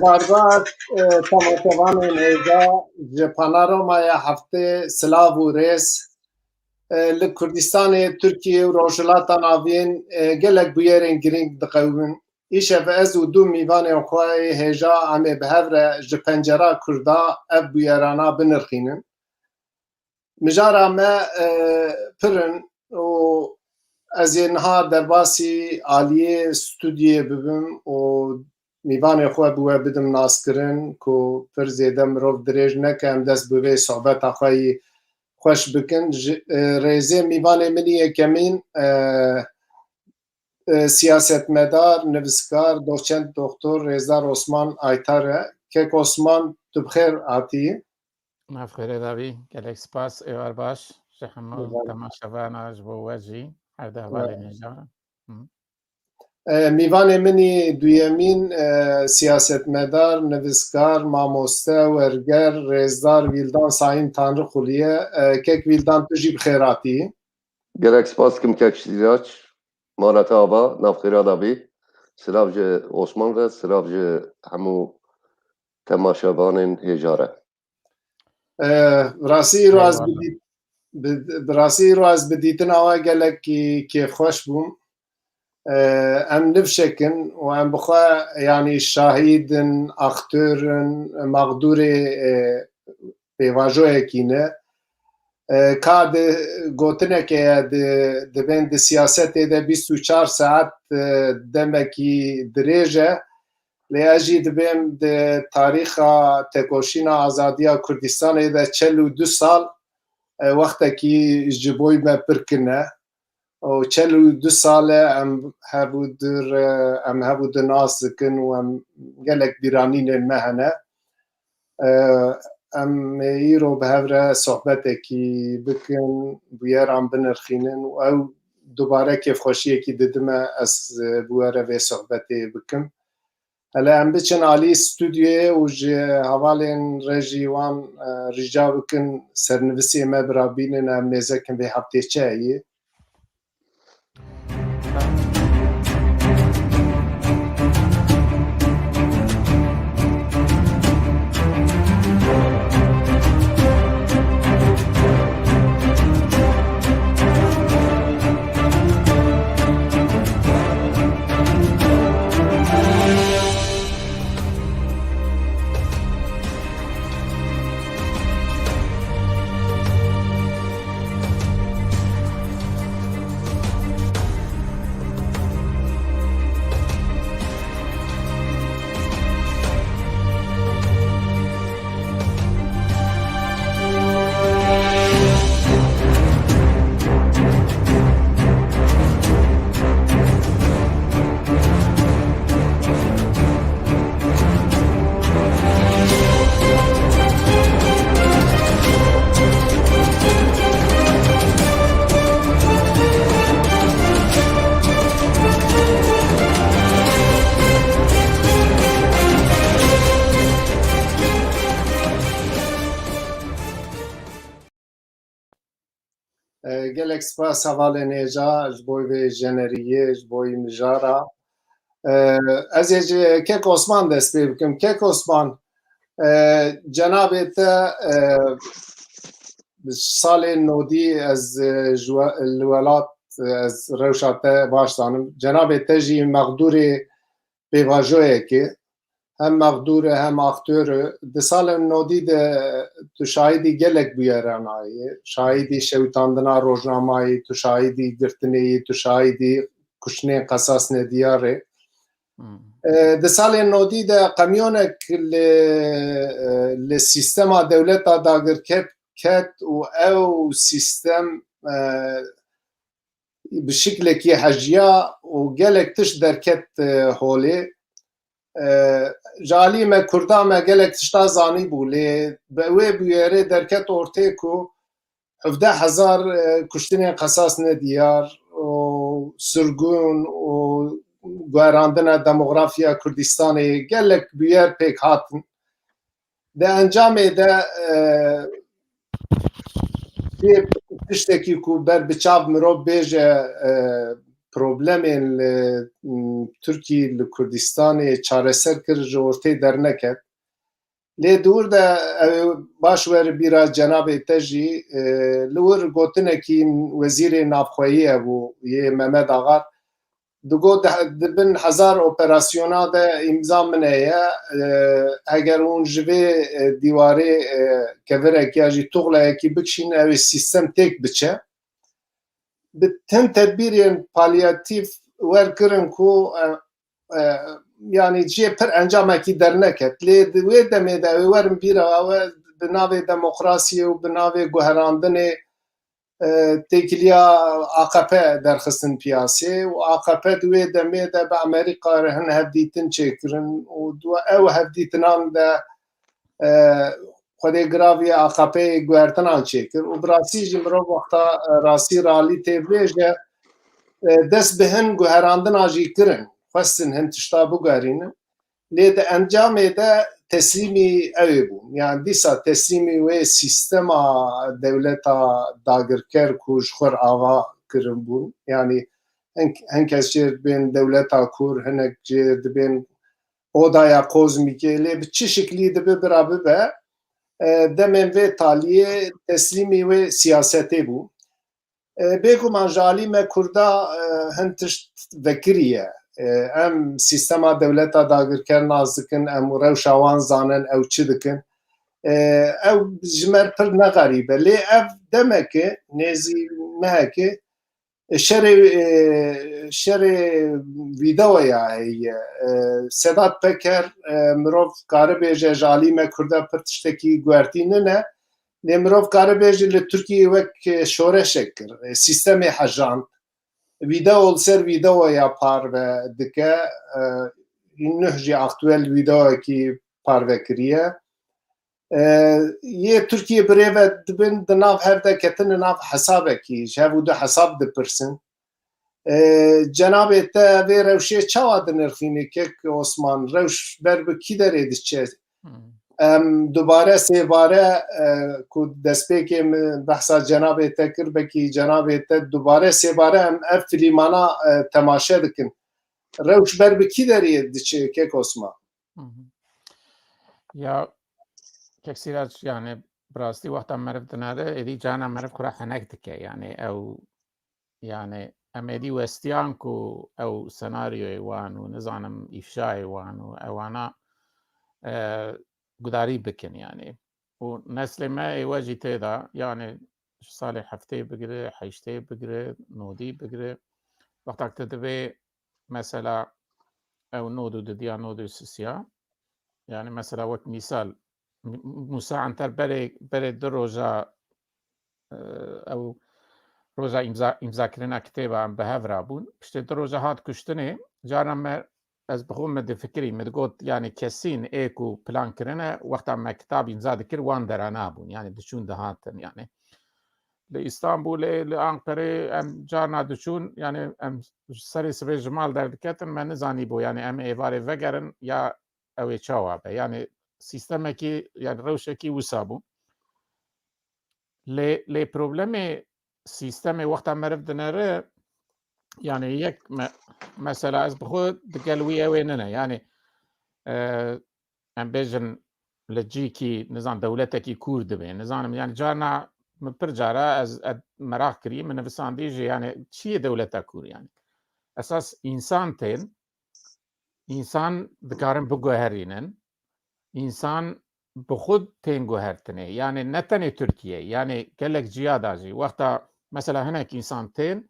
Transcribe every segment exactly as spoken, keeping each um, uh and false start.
Barbar, e, temaşevanên hêja ji Panorama ya heftê silav û rêz. E, li Kurdistanê, Tirkiye û Rojhilata Navîn, e, gelek bûyerên girîng diqewimin. Îşev ez û du mîvanên xwe yê hêja em ê bi hev re ji pencera Kurda ev bûyerana binirxînin. Mijara me, e, pir in û ez ê niha derbasî aliyê stûdyoyê bibim û mîvanê xwe bi we bidim naskirin ku pir zêde mirov dirêj neke, em dest bi vê sohbeta xwe yî xweş bikin. Ji, e, rêzê mîvanê min yekemîn, e, e, siyasetmedar, nivîskar, doçent doktor Rêzdar Osman Aytar e. Kek Osman, tu bi xêr hatî. Nav xêrê de bî, gelek spas, êvar baş ji hemû Güzel. temaşevana ji bo we jî, her de hevalên Güzel. hêja. Hı. E, mîvanê min î duyemîn, e, siyasetmedar, nivîskar, mamoste, werger, rêzdar Wîldan Sayîn Tanrixulî ye. E, kek Wîldan, tu jî bi xêr hatî. Gelek spas kim kek Sîrac, mala te ava, nav xêra de bî. Silav ji Osman re, silav ji hemû temaşevanên hêja re. E, bi rastî îro ez bi Eyvallah. dît-, bi, bi rastî îro ez bi dîtina we gelekî kêfxweş bûm. E, em nifşek in û em bi xwe, yanî şahîd in, aktör in, mexdûrê, e, pêvajoyekî ne. E, ka di gotinekê ye, di, dibên di siyasetê de bîst û çar saet, e, demekî dirêj e. Lê ez jî dibêm di tarîxa tekoşîna azadiya Kurdistanê de çel û du sal, e, wextekî ji boy me pir kin e. Û çel û du sal e em hev û du re, em hev û du nas dikin û em gelek bîranînên me hene. E, em ê îro bi hev re sohbetekî bikin, bûyeran binirxînin û ew dubare kêfxweşiyekî didime ez, e, bi we re vê sohbetê bikim. Hele em biçin alî stûdyoyê û ji hevalên rejî wan, e, rica bikin sernivisê me birabînin, em mêzekin vê heftê çi heye. E, gelek spas hevalên hêja ji bo vê jeneriyê, ji bo mijara. E, ez ê ji Kek Osman dest pê bikim. Kek Osman, e, cenabê te, e, salên nodî ez, e, ji we-, li welat, e, ez rewşa te baş zanim. Cenabê te jî mexdûrê pêvajoyekê, hem mexdûr e, hem aktör e. Di salên nodî de tu şahidî gelek bûyeran ayî, şahidî şewitandina rojnamayî, tu şahidî girtinê yî, tu şahidî kuştinên qesas nediyar e. Hmm. E, di salên nodî de qemiyonek li, e, li sîstema dewleta dagirker ket û ew sîstem, e, bi şiklekî hejiya û gelek tişt derket, e, holê. E, ji alî me Kurda me gelek tişta zanîbû, lê bi wê bûyerê derket ortê ku hevdeh hezar, e, kuştinên qesas nediyar û sirgûn û guherandina demografiya Kurdistanê gelek bûyer pêk hatin. Di encamê de, e, yê tiştekî ku ber bi çav mirov bêje, e, problemên li, m, Tirkî li Kurdistanê çareser kir, ji ortê derneket. Lê di wir de ew ê baş were bîra cenabê te jî, e, li wir gotinekî wezîrê navxweyî hebû, yê Mehmet Agar. Digot, di, di bin hezar operasyona de îmza min heye. E, eger hûn ji vê, e, dîwarê, e, kevirek ya jî tuxleyekî bikişîn, ew ê sîstem têk biçe. Bi hin tedbîrên paliyatîf wer kirin ku, e, e, yanî jê pir encamekî derneket. Lê di wê demê de ew ê werin bîra we bi navê demokrasiyê û bi navê guherandinê, e, têkiliya A K P derxistin piyasê û A K P di wê demê de bi Amerîka re hin hevdîtin çêkirin û di ew hevdîtinan de, e, Xwedê giravî A K P'yê guhertinan çêkir û bi rastî jî mirov wexta, e, rastî ralî tê bêje, e, dest bi hin guherandina jî kirin, xwestin hin tişta biguherînin. Lê di encamê de teslîmî ew ê bûn. Yan dîsa teslîmî wê sîstema dewleta dagirker ku ji xwe re ava kirin bûn. Yanî hin, hin kes jê dibên dewleta kûr, hinek jê dibên odaya kozmîkê. Lê bi çi şiklî dibe bira bibe, e, demên vê taliyê teslîmî wê siyasetê bû. E, bêguman ji alî me Kurda, e, hin tişt vekiriye. E, em sîstema dewleta dagirker nas dikin, em rewşa wan zanin, ew çi dikin. E, ew ji me re pir ne xerîb e. Lê ev demeke nêzî meheke şerê, e, şerê vîdeoya heye. E, Sedat Peker, e, mirov karibêje ji alî me Kurda pir tiştekî guhertî nine. Lê mirov karibêje li Tirkiyeyê wek, e, şoreşek kir. E, sîstemê hejand. Vîdeo li ser vîdeoya parve dike. E, nuh jî aktuel vîdeoyekî parve kiriye. E, yê Tirkiyê bi rê ve dibin, di nav hev de ketine nav hesabekî, ji hev û du hesab dipirsin. E, cenabê te vê rewşê çawa dinirxîne, kek Osman? Rewş ber bi kî derê diçe? Hmm. Em dubare sêbare, e, ku destpêkê min behsa cenabê te kir, belkî cenabê te dubare sêbare em ev filîmana, e, temaşe dikin. Rewş ber bi kî derê diçe, kek Osman? Hı hı. Ya, kek Sîrac, yani, bi rastî wexta meriv dinere, êdî carna meriv xwe re henek dike. Yani, ew, yani, em êdî westiyan ku ew senaryoyê wan û, nizanim, îfşayê wan û ewana, e, gudarî bikin, yani. Û neslê me ê we jî tê de, yani, ji salê heftê bigire, heştê bigire, nodî bigire, wexta ku tu divê, mesela, ew nod û didiya nod û sisiya. Yani mesela wek mîsal, M-, Musa Anter berê, berê du roja, e, ew roja îmza, îmzakirina kitêba em bi hev rabûn. Piştê du roja hat kuştinê, carna me, ez bi xwe me difikirî, me digot, yani kesîn ê ku plan kirine, wexta me kitab îmza dikir, wan dera nabûn. Yani diçûn dihatin, yani. Li Îstanbulê, li Anqerê em carna diçûn, yani em ji serê sibê ji mal derdiketin, me nizanîbû, yani em êvarê vegerin ya ew ê çawa be. Yani sîstemekî, yani rewşekî wisa bû. Lê, lê problemê sîstemê wexta meriv dinere, yani yek me-, mesela ez bi xwe digel wî ew ê nine. Yani, e, em bêjin li cîkî, nizan, dewletekî kûr dibe. Nizanim, yani carna min pir cara ez, ez meraq kirî, min nivisandî jî, yani çi ye dewleta kûr yani? Esas însan tên, însan dikarin biguherînin, însan bi xwe tên guhertinê. Yani ne tenê Tirkiye, yani gelek ciya da jî. Wexta mesela hinek însan tên,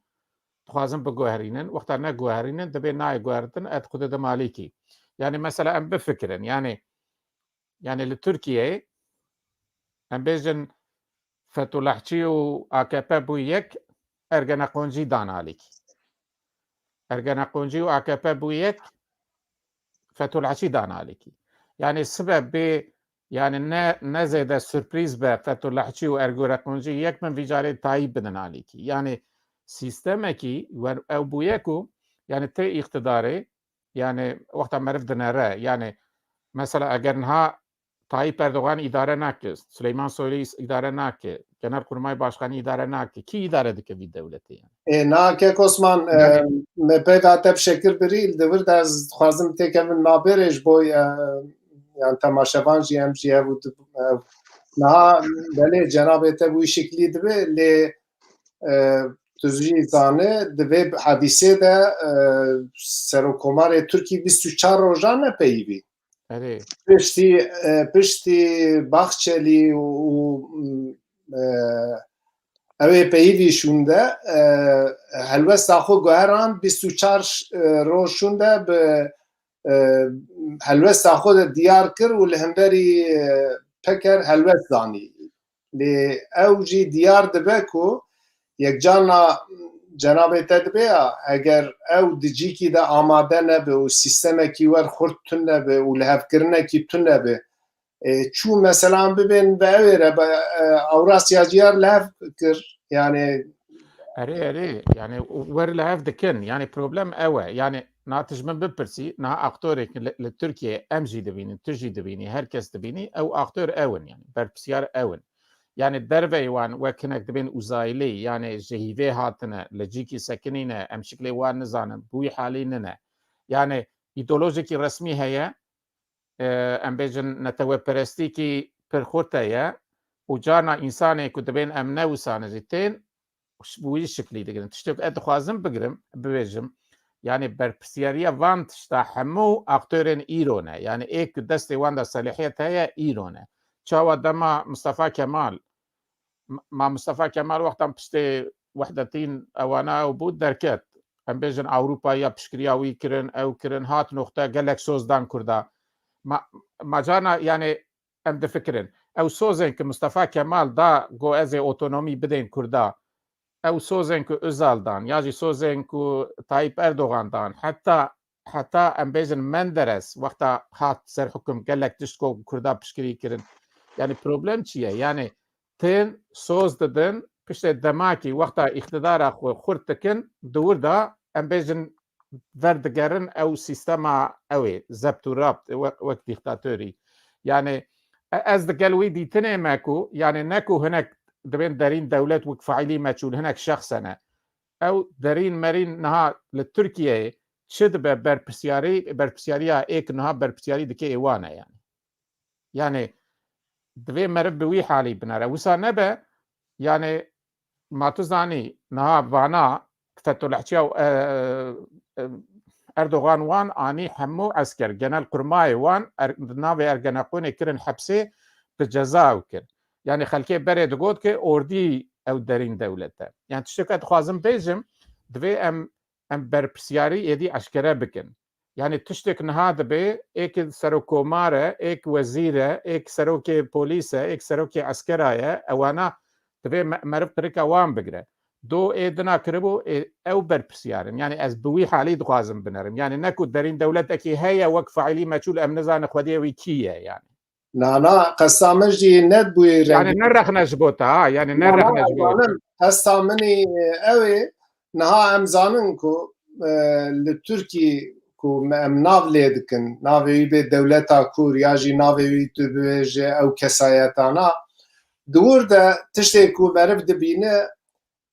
dixwazin biguherînin, wexta neguherînin, dibê nayê guhertin, ez xwe didim alîkî. Yani mesela em bifikirin, yani, yani li Tirkiyeyê em bêjin Fethullahçî û A K P bû yek, Ergenekoncî dan alîkî. Ergenekoncî û A K P bû yek, Fethullahçî dan alîkî. Yani sibe bê, yani ne, ne zêde sürprîz be Fethullahçî û Ergenekoncî yek bin, vî carê Tayyîp bidin alîkî. Yani sîstemekî wer-, ew bûye ku, yani tê îqtidarê, yani wexta meriv dinere, yani mesela eger niha Tayyip Erdogan îdare nake, Süleyman Soylu îdare nake, Genelkurmay Başkanî îdare nake. Kî îdare dike vî dewletê yani? Ê, na kek Osman, e, me peyva te bi şekil birî, li vir de ez dixwazim têkevin nabêrê ji bo, e, yani temaşevan jî em jî hev û di-, e, niha belê cenabê te bû şiklî dibe, lê, e, tu jî zane, di vê hadîsê de, e, Serokkomarê Tirkî bîst û çar rojan nepeyivî. Erê. Piştî, e, piştî Baxçelî û, û, e, ew ê peyivî şûnde, e, helwesta xwe guheran bîst û çar, e, roj şûnde bi, e, helwesta xwe de diyar kir û li hemberî, e, Peker helwest danî. Lê ew jî diyar dibe ku yekcarna cenabê te dibe ya, eger ew di cîkî de amade nebe û sîstemekî wer xurt tune be û lihevkirinekî tune be, e, çû meselan bibên bi ew ê re, be, e, Ewrasya jî ya lihev kir. Yani Erê, erê, yani wer li hev dikin. Yani problem ew e. Yani na tu ji min bipirsî, niha aktorek li, li Tirkiye em jî dibînin, tu jî dibînî, her kes dibînî, ew aktor ew in yani, berpirsiyar ew in. Yani derveyê wan wek hinek dibên uzaylî, yani ji hîvê hatine, li cîkî sekinîne, em şiklê wan nizanin, bi wî halî nine. Yani îdeolojekî resmî heye, e, em bêjin neteweperestîkî pir xurt heye û carna însanê ku dibên em ne wisa ne jî tên, bi wî şiklî digirin. Tiştê ku ez dixwazim bigirim, bibêjim, yani berpirsiyariya van tişta hemû aktorên îro ne. Yani ê ku destê wan de selahiyet heye îro ne. Çawa dema Mustafa Kemal, ma Mustafa Kemal wextan piştê Wehdetîn ewana ew bû derket. Em bêjin Ewropa ya piştgiriya wî kirin, ew kirin, hat noxte gelek soz dan Kurda. Ma, ma carna yani em difikirin. Ew sozên ku Mustafa Kemal da got ez ê otonomî bidên Kurda, ew sozên ku Özal dan, ya jî sozên ku Tayyip Erdogan dan, heta, heta em bêjin Menderes wexta hat ser hukum gelek tişt ku Kurda piştgirî kirin. Yani problem çi ye? Yani tên soz didin, piştê demakî wexta îqtidara xwe xurt dikin, di wir de em bêjin verdigerin ew sîstema ew ê, zebt û rabt, wek, wek dîktatorî. Yani e, ez digel wî dîtinê me ku, yani ne ku hinek dibên derîn dewlet wek faîlî meçûl, hinek şexs hene. Ew derîn merîn niha li Tirkiyeyê çi dibe berpirsiyarî, berpirsiyariya ê ku niha berpirsiyarî dike ê wan e yani. Yani divê meriv bi wî halî binere. Wisa nebe, yani ma tu zanî niha vana Fetullah Çiyaw, e, e, Erdogan wan anî hemû esker, genelkurmayê wan er, di navê Ergenekonê kirin hepsê, bi ceza ew kir. Yani xelkê berê digot ki ordî ew derîn dewlet e. Yani tiştê ku ez dixwazim bêjim, divê em, em berpirsiyarî êdî eşkere bikin. Yani tiştek niha dibe, êk serokkomar e, êk wezîr e, êk serokê polîs e, êk serokê eskera ye, ewana divê me, meriv qirika wan bigire. Do ê dina kiribû, ê, ew berpirsiyar in. Yani ez bi wî halî dixwazim binerim. Yani ne ku derîn dewletekî heye wek faîlî meçûl em nizanin xwediyê wî kî ye yani. Na, na, qesta min jî ne bûyî Yani rengî. Ne rexne ji bo te ha, yani ne Na, na, rexne ji bo te. Zanim, qesta min î, e, ew ê, niha em zanin ku, e, li Tirkî ku me, em nav lê dikin, navê wî bê dewleta Kur ya jî navê wî tu bibêje ew kesayetana, di wir de tiştê ku meriv dibîne,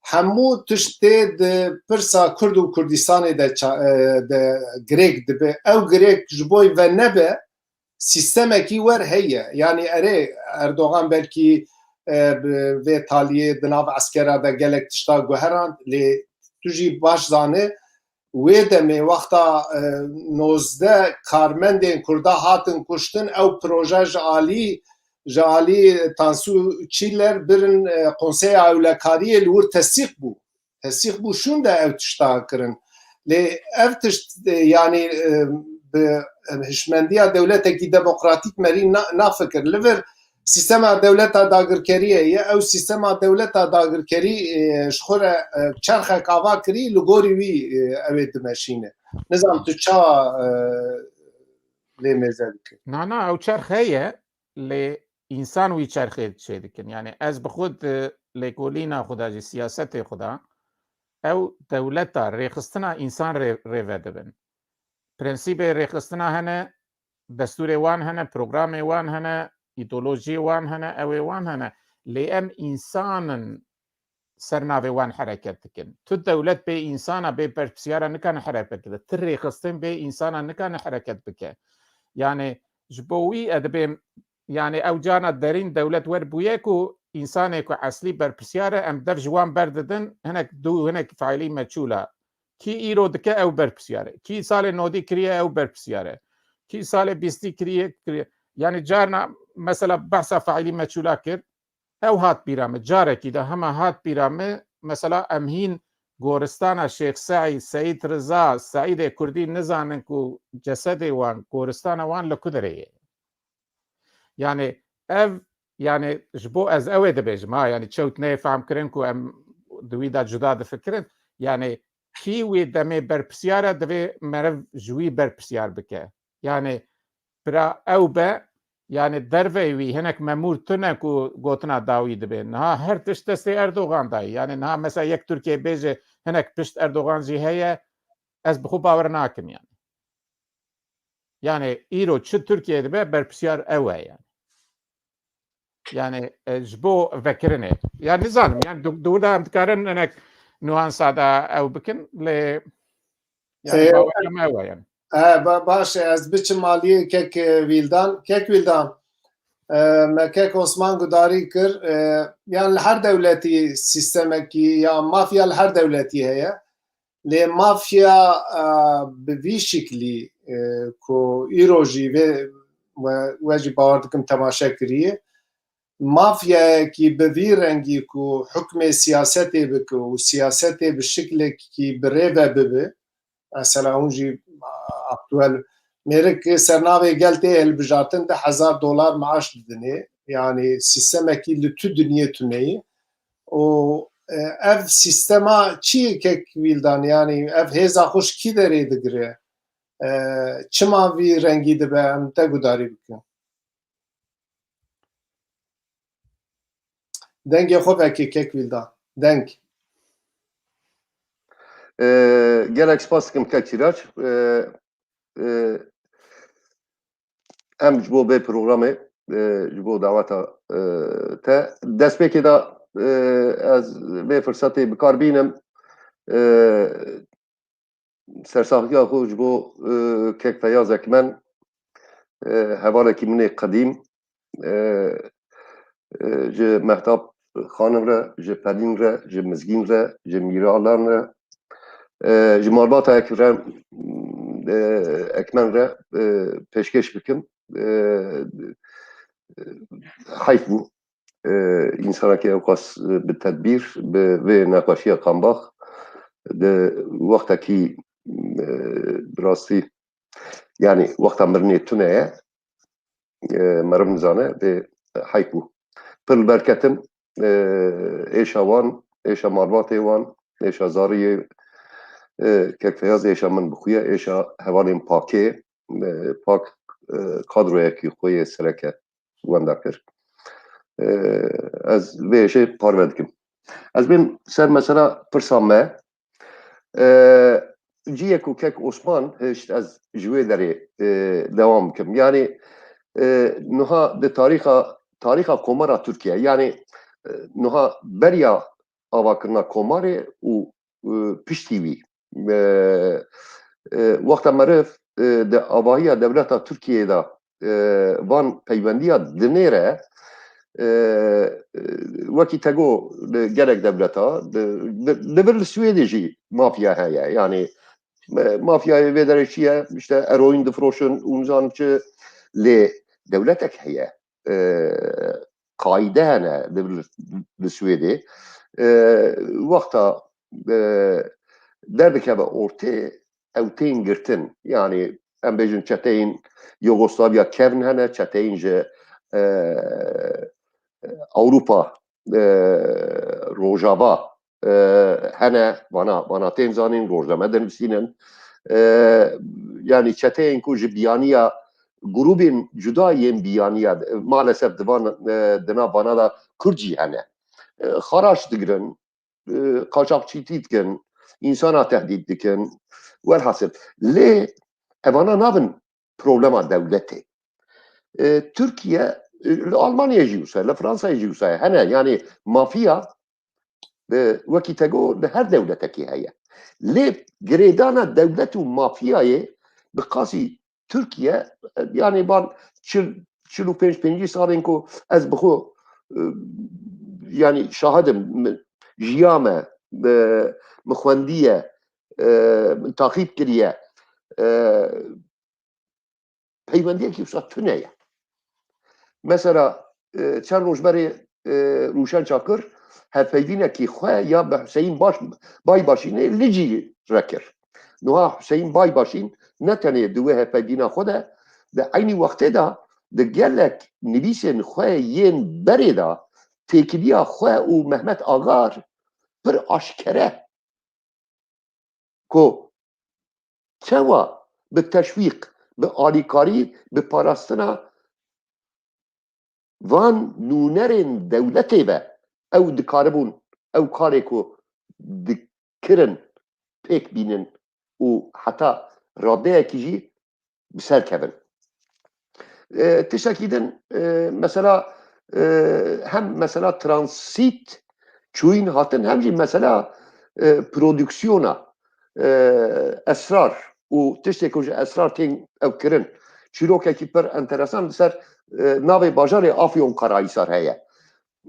hemû tiştê di pirsa Kurd û Kurdistanê de ça-, e, de girêk dibe. Ew girêk ji bo ve nebe, sîstemekî wer heye. Yanî erê Erdogan belkî, e, bi vê taliyê di nav eskera de gelek tişta guherand, lê tu jî baş zane, wê demê wexta, e, nozdeh karmendên Kurda hatin kuştin, ew proje ji alî, ji alî Tansu Çiller birin, e, Konseya Ewlekariyê li wir tesdîq bû. Tesdîq bû şûnde ew tişta kirin. Lê ev tişt, e, yanî, e, bi, e, hişmendiya dewletekî demokratîk merî na, nafikir. Li vir sîstema dewleta dagirkeriyê ye. Ew sîstema dewleta dagirkerî, e, ji xwe re, e, çerxek ava kirî, li gorî wî, e, ew ê dimeşîne. Nizam tu ça, e, lê mêze dikir. Na, na, ew çerx heye, lê însan wî çerxê çê dikin. Yani ez bi xwe di lêkolîna xwe de jî, siyasetê xwe de, ew dewleta rêxistina însan rê, rêve dibin. Prensîbê rêxistina hene, destûrê wan hene, programê wan hene, îdeolojiyê wan hene, ew ê wan hene. Lê em însan in ser navê wan hereket dikin. Tu dewlet bê însana, bê berpirsiyara nikane hereket bike. Tu rêxistin bê însana nikane hereket bike. Yani ji bo wî e dibêm, yani ew carna derîn dewlet wer bûye ku însanê ku eslî berpirsiyar e, em dev ji wan berdidin, hinek dû, hinek faîlî meçûl a. Kî îro dike ew berpirsiyar e. Kî salê nodî kiriye ew berpirsiyar e. Kî salê bîstî kiriye, kiriye. Yani carna mesela behsa faîlî meçûla kir, ew hat bîra min. Carekî de hema hat bîra min, mesela em hîn goristana Şêx Seîd, Seîd Riza, Seîdê Kurdî nizanin ku cesedê wan, goristana wan li ku derê ye. Yani ev, yani ji bo ez ew ê dibêjim, ha, yani çewt neyê fehm kirin ku em di wî de cuda difikirin. Yani kî wê demê berpirsiyar e, divê meriv ji wî berpirsiyar bike. Yani bira ew be, yani derveyî wî hinek memûr tune ku gotina dawî dibe. Niha her tişt destê Erdogan dayî. Yani niha mesela yek Tirkiye bêje hinek pişt Erdogan jî heye, ez bi xwe bawer nakim yani. Yani îro çi Tirkiye dibe berpirsiyar ew e yani. Yani e, ji bo vekirinê. Yani nizanim yani du- dûr de em dikarin hinek nuansa da ew bikin lê yani Ee, bawer em ew e yani. E, ba- baş e, ez biçim aliyê kek e, Wîldan. Kek Wîldan, e, me kek Osman gudarî kir. E, yani li her dewletî sîstemekî ya mafya li her dewletî heye. Lê mafya e, bi vî şiklî e, ku îro jî vê we, we jî bawer dikim temaşe kiriye. Mafyayekî bi vî rengî ku hukmê siyasetê bike û siyasetê bi şiklekî bi rê ve bibe, mesela hûn jî aktuel mêrik sernavê gel tê hilbijartin, deh hezar dolar maaş didinê. Yani sîstemekî li tu dinyê tuneyî. Û e, ev sîstema çi ye kek Wîldan? Yani ev hêza xwe ji kî derê digire? E, çima vî rengî dibe? Em te gudarî bikin. Dengê xwe vekê kek Wîldan. Deng. E, gelek spas dikim kek Sîrac. E, e, em ji bo vê programê, e, ji bo daweta e, te. Destpêkê de e, ez vê firsetê bi kar bînim. E, sersaxiya xwe ji bo e, kek Feyaz Ekmen, e, hevalekî min ê qedîm, e, e, ji Mehtap Xanim re, ji Pelîn re, ji Mizgîn re, ji Mîralan re, e, ji malbata Ek re, e, Ekmen re e, pêşkêş bikim. E, e, heyf bû. E, însanekî ewqas e, bi tedbîr, bi vê nexweşiya Kambax, di wextekî e, bi rastî, yani wexta mirinê tune ye, e, meriv nizane, vê heyf bû. Pir li ber ketim, e, êşa wan, êşa malbatê wan, êşa zariyê e, kek Feyaz, êşa min bi xwe ye, êşa hevalên pakê, e, pak e, kadroyekî xwe yê sereke wenda kir. E, ez vê êşê parve dikim. Ez bêm ser mesela pirsa me. E, ciyê ku kek Osman hişt, ez ji wê derê e, dewam bikim. Yani e, nuha di tarîxa tarîxa Komara Tirkiye, yani e, nuha beriya avakirina Komarê û e, piştî wî. E, e, wexta meriv e, di avahiya dewleta Tirkiyeyê de e, van peywendiya dinêre, e, e, wekî te got, li gelek dewleta, di, di, li vir li Swêdê jî mafya heye. Yani e, mafyayê vê derê çi ye? İşte eroîn difroşin û nizanim çi, lê dewletek heye. E, qayde hene li, li Swêdê. E, wexta e, derdikeve ortê, ew tên girtin. Yani em bêjin çeteyên Yugoslavya kevn hene, çeteyên ji e, Ewropa e, Rojava e, hene, vana, vana tên zanîn, rojname dinivîsînin. E, yani çeteyên ku ji biyaniya grûbên cuda yên biyaniya, maalesef di van, e, di nav vana de Kurd jî hene. E, xaraç digirin, e, qaçaxçîtî dikin, însana tehdît dikin. Welhasil, lê evana nabin problema dewletê. E, Tirkiye Li Almanyayê jî wisa ye, li Fransayê jî wisa ye. Hene, yanî mafya, e, wekî te got, li her dewletekî heye. Lê girêdana dewlet û mafyayê bi qasî Tirkiye, e, yanî van çil, çil û pênc, pêncî salên ku ez bi xwe, e, yanî şahid im, min jiyame, e, min xwendiye, e, min taqîb kiriye, e, peywendiyekî wisa tune ye. Mesela, e, çend roj berê, e, Rûşen Çakir hevpeyvînekî xwe ya bi Huseyîn Baş-, Baybaşînê li cî re kir. Niha Huseyîn Baybaşîn ne tenê di wê hevpeyvîna xwe de, di eynî wextê de di gelek nivîsên xwe yên berê de têkiliya xwe û Mehmet Agar pir aşkere ku çawa bi teşwîq, bi alîkarî, bi parastina van nûnerên dewletê ve ew dikaribûn ew karê ku dikirin pêk bînin û heta radeyekî jî bi ser kevin. E, tiştekî din, e, mesela, e, hem mesela transît çûyîn hatin, hem jî mesela, e, prodüksiyona, e, esrar û tiştê ku ji esrar tên ew kirin. Çîrokekî pir enteresan li ser, e, navê bajarê Afyon Karahisar heye.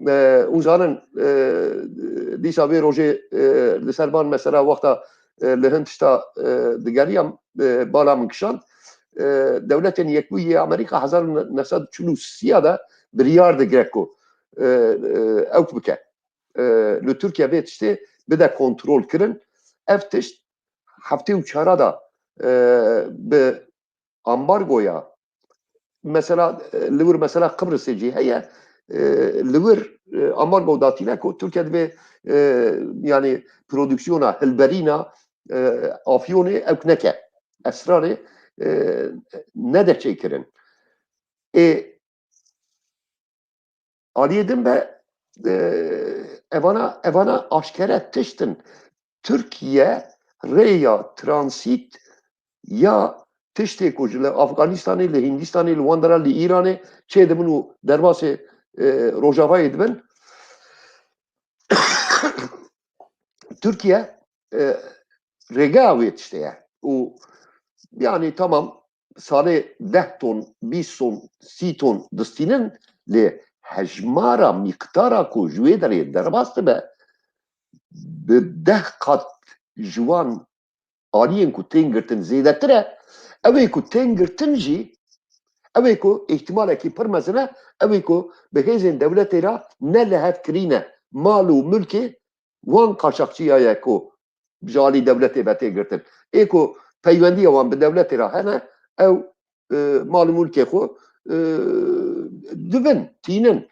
E, hûn zanin, e, dîsa vê rojê, e, li ser van mesela wexta, e, li hin tişta, e, digeriyam, e, bala min kişand. E, Dewletên Yekbûyî yê Amerîka hezar û neh sed çil û sê de biryar digire ku, e, e, ewk bike. E, li Tirkiye vê tiştê bide kontrol kirin. Ev tişt heftê û çara de, e, bi ambargoya, mesela, e, li wir mesela Qibrisê jî heye, e, li wir, e, ambargo datîne ku Tirkiye divê, e, yanî prodüksiyona, hilberîna, e, Afyonê ewk neke. Esrarê, e, nede çêkirin. Ê, aliyê din be, e, evana, evana aşkere tiştin. Tirkiye rêya transît ya tiştê ku ji li Afganistanê, li Hîndistanê, li wan dera li Îranê çêdibin û derbasê, e, Rojavayê dibin. Tirkiye, e, rêgeya wê tiştê ye. Û yanî tamam, salê deh ton, bîst ton, sî ton distînin, lê hejmara, mîqdara ku ji wê derê derbas dibe, bi deh qat ji wan aliyên ku tên girtin zêdetir e. Ew ê ku tên girtin jî, ew ê ku îhtimalekî pir mezin e, ew ê ku bi hêzên dewletê re ne li hev kirîne mal û milkê wan qaçaxçiya ye ku ji alî dewletê ve tê girtin. Ê ku peywendiya wan bi dewletê re hene, ew, e, mal û mulkê xwe, e, dibin, tînin.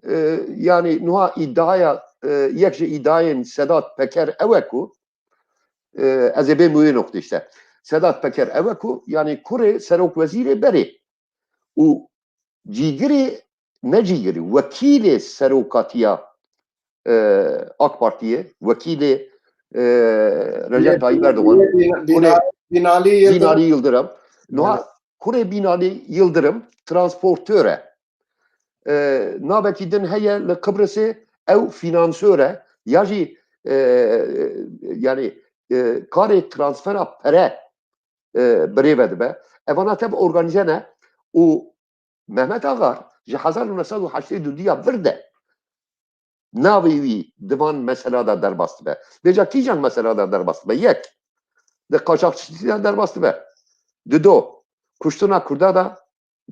E, yanî niha îdiaya, e, yek ji îdiayên Sedat Peker ew e ku, e, ez ê bêm wê noqtê işte. Sedat Peker ew e ku, yanî kurê serokwezîrê berê û cîgirê, ne cîgirê, wekîlê serokatiya, e, AK Partiyê, wekîlê, e, Recep Tayyip Erdogan, Bîna-, Bîna-, Binalî Yildirim. Binalî Yildirim. Niha kurê Binalî Yildirim transportör e. E, navekî din heye li Qibrisê, ew fînansör e. Ya jî, e, yanî, e, karê transfera pere, e, birêve dibe. Evana tev organîze ne û Mehmet Agar ji hezar û neh sed û heştê û du ya vir de navê wî di van mesela de derbas dibe. Vêca kîjan mesela de derbas dibe? Yek, di qaçaxçîtî de derbas dibe. Dido, kuştina Kurda de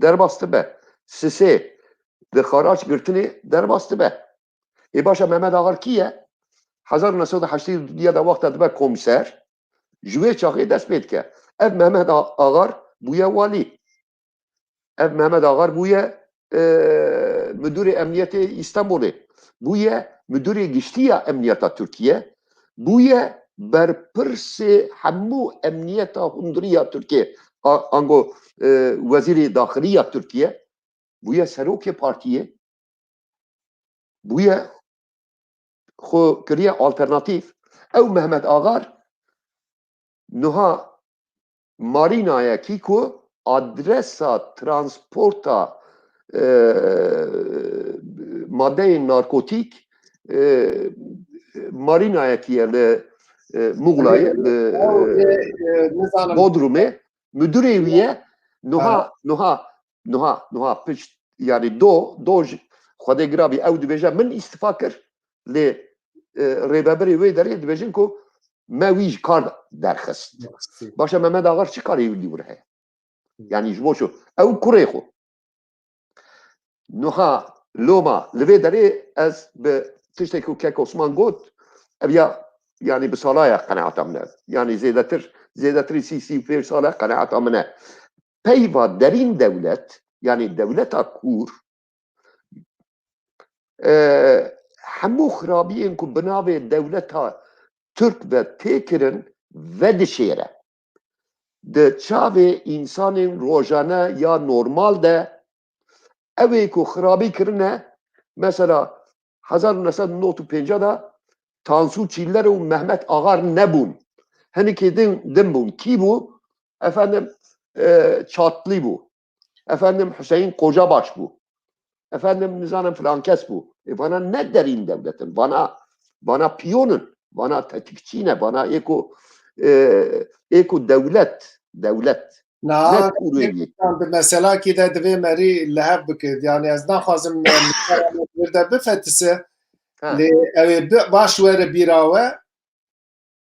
derbas dibe. Sisê, di xaraç girtinê derbas dibe. Ê başa Mehmet Agar kî ye? Hezar û neh sed û heştê û du de wexta dibe komîser, ji wê çaxê dest pê dike. Ev Mehmet A-, Agar bûye walî. Ev Mehmet Agar bûye, e, Müdürê Emniyetê Îstanbulê. Bûye Müdürê Giştî ya Emniyeta Tirkiye. Bûye berpirsê hemû emniyeta hundirî ya Tirkiye. A-, ango, e, Wezîrê Daxilî ya Tirkiye. Bûye serokê partiyê. Bûye xwe kiriye alternatîf. Ew Mehmet Agar niha marînayekî ku adresa transporta e, madeyên narkotîk, e, marînayekî ye li, e, Muxlayê, li, e, Bodrumê. Müdürê wî ye. Niha, niha, niha, niha pişt, yani do, do ji Xwedê girabî ew dibêje, min îstifa kir, lê, e, rêvebirê wê derê dibêjin ku me wî ji kar derxist. Derxist. Baş e, Mehmet Agar çi karê wî li wir heye? Yani ji bo çi? Ew kurê xwe. Niha loma li vê derê ez bi tiştekî ku kek Osman got, ev ya, yani bi salaya qenaeta min e. Yani zêdetir, zêdetirî sî, sî û pênc sal e qenaeta min e. Peyva derîn dewlet, yani dewleta kûr, e, hemû xirabiyên ku bi navê dewleta Tirk ve tê kirin, vedişêre. Di çavê însanên rojane ya normal de, ew ê ku xirabî kirine, mesela hezar û neh sed û nod û pênc de Tansu Çiller û Mehmet Agar nebûn. Hinekî din, din bûn. Kî bû? Efendim, e, Çatlı bû. Efendim, Hüseyin Kocabaş bû. Efendim, nizanim filan kes bû. E, vana ne derîn dewlet in. Vana, vana piyon in. Vana tetikçî ne. Vana ê ku, e, ê ku dewlet, dewlet. Na, ne kurê wî. Di meselakî de divê merî li hev bikir. Yani ez naxwazim, e, vir de bifetise. Ha. Lê ew ê bi-, baş were bîra we.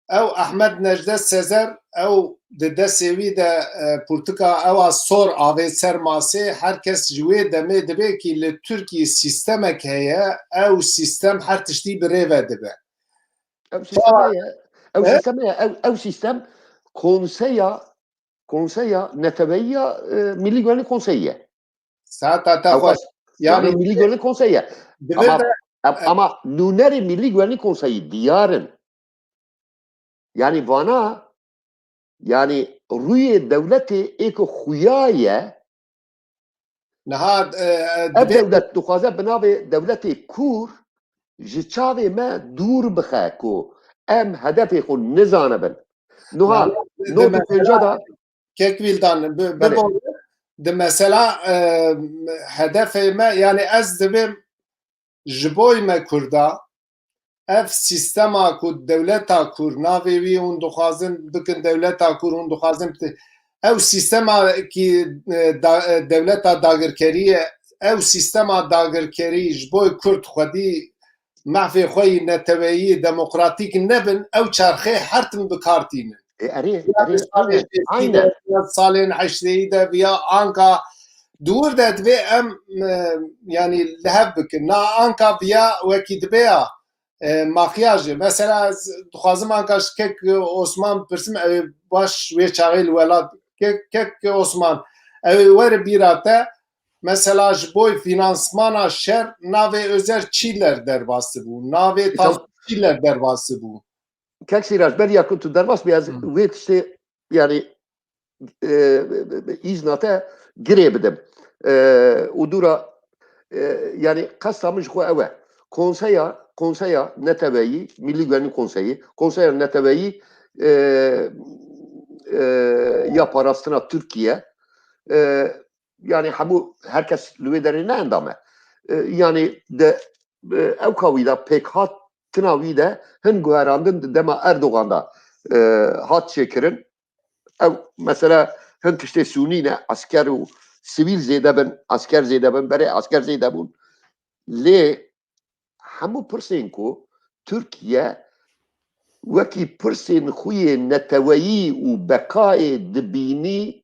Ew Ahmet Necdet Sezer, ew di destê wî de, e, pirtûka ew a sor avê ser masê, her kes ji wê demê dibe kî li Tirkiyê sîstemek heye, ew sîstem her tiştî bi rê ve dibe. Ew sîstem heye, ew sîstem heye, ew, ew sîstem konseya, konseya neteweyî ya, e, Milli Güvenlik Konseyi ye. Saeta te xweş. Yani, yani Milli Güvenlik Konseyi ye. Ama, ama nûnerê Milli Güvenlik Konseyi diyar in. Yani vana, yani rûyê dewletê ê ku xuya ye, niha, e, e, ev dewlet dixwaze bi navê dewletê kûr ji çavê me dûr bixe ku em hedefê xwe nizanibin. Niha, nod û pênc de Kek Wîldan, bi, bibore, di mesela, e, hedefê me, yani ez dibêm ji boy me Kurda, ev sîstema ku dewleta Kur, navê wî hûn dixwazin bikin dewleta Kur, hûn dixwazin bi-, ew sîstema kî, e, da, e, dewleta dagirkerî ye, ew sîstema dagirkerî ji boy Kurd xwedî mehfê xwe yî neteweyî demokratîk nebin, ew çarxê her tim bi kar tînin. E, erê, erê, aynen, aynen. Salên heştêyî de viya anka dûr de divê em, e, yani li hev bikin. Na anka viya wekî dibe ya, e, makyajê. Mesela ez dixwazim anka ji kek Osman bipirsim, ew ê baş wê çaxê li welat. Kek, kek Osman, ew ê were bîra te, mesela ji bo finansmana şer navê Özer Çiller derbas bû, navê Tansu Çiller derbas bû. Kek Sîrac, beriya ku tu derbas bî, ez wê tiştê, yani, e, îzna te girê bidim. E, û dûra, e, yani, qesta min ji xwe ew e. Konseya, Konseya Neteweyî, Milli Güvenlik Konseyi, Konseya Neteweyî, e, e, ya parastina Tirkiye, e, yani hemû her kes li wê derê ne endam e. E, yani de, e, ew ka wî de pêkhatina wî de hin guherandin di dema Erdogan de, e, hat çêkirin. Ew mesela hin tiştê sûnî ne, esker û sivîl zêde bin, esker zêde bin, berê esker zêde bûn. Lê hemû pirsên ku Tirkiye wekî pirsên xwe yê neteweyî û beqayê dibînî,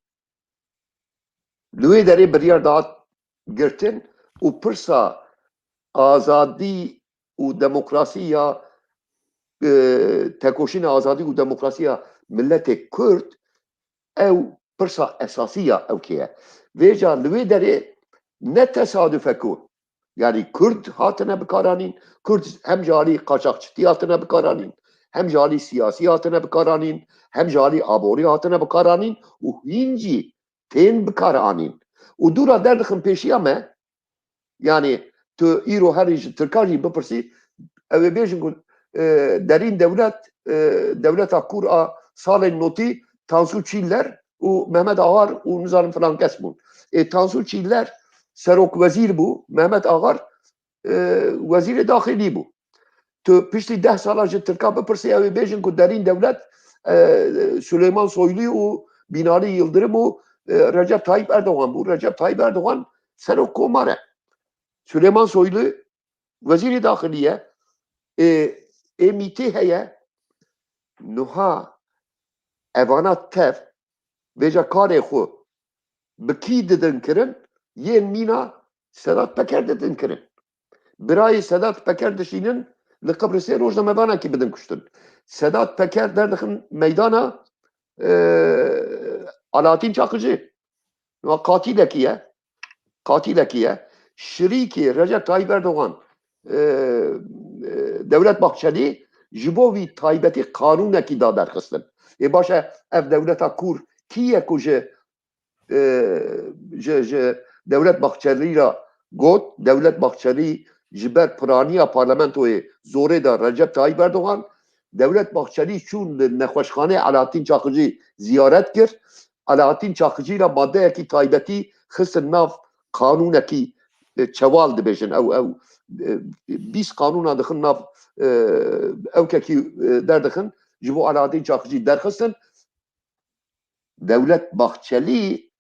li wê derê biryar dihat girtin û pirsa azadî û demokrasî ya, e, tekoşîna azadî û demokrasî ya miletê Kurd, ew pirsa esasî ya ewkê ye. Vêca li wê derê ne tesaduf e ku, yani Kurd hatine bikaranîn, Kurd hem ji alî qaçaxçitî hatine bikaranîn, hem ji alî siyasî hatine bikaranîn, hem ji alî aborî hatine bikaranîn û hîn jî tên bikaranîn. Û dûra derdixin pêşiya me, yani tu îro herî ji Tirkan jî bipirsî, ew ê bêjin ku, e, derîn dewlet, e, dewleta kûr a salên notî Tansu Çiller û Mehmet Agar û nizanim filan kes bûn. Ê Tansu Çiller serok wezîr bû, Mehmet Agar, e, wezîrê daxilî bû. Tu piştî deh sala ji Tirka bipirsî, ew ê bêjin ku derîn dewlet, e, Süleyman Soylu û Binali Yıldırım û, e, Recep Tayyip Erdoğan bû. Recep Tayyip Erdoğan serok komar e. Süleyman Soylu wezîrê daxilî ye. Ê, ê mîtê heye. Nuha evana tev vêca karê xwe bi kî didin kirin, yên mîna Sedat Peker didin kirin. Birayê Sedat Peker dişînin li qibrisê rojnamevanekî bidin kuştin. Sedat Peker derdixin meydana, e, Alaaddin Çakıcı. Wa qatilekî ye. Qatilekî ye. Şirîkê Recep Tayyip Erdoğan, e, e, Devlet Bahçeli ji bo vî taybetî qanûnekî da derxistin. Ê baş e, ev dewleta kûr kî ye ku ji, e, ji, ji Devlet Bahçeli re got, Devlet Bahçeli ji ber piraniya parlamentoyê zorê da Recep Tayyip Erdoğan, Devlet Bahçeli çûn li nexweşxanê Alaaddin Çakıcı ziyaret kir. Alaaddin Çakıcî re maddeyekî taybetî xistin nav qanûnekî, e, çewal dibêjin. Ew, ew, e, bîst qanûna dixin nav, e, ewkekî, e, derdixin. Ji bo Alaaddin Çakıcî derxistin. Devlet Bahçelî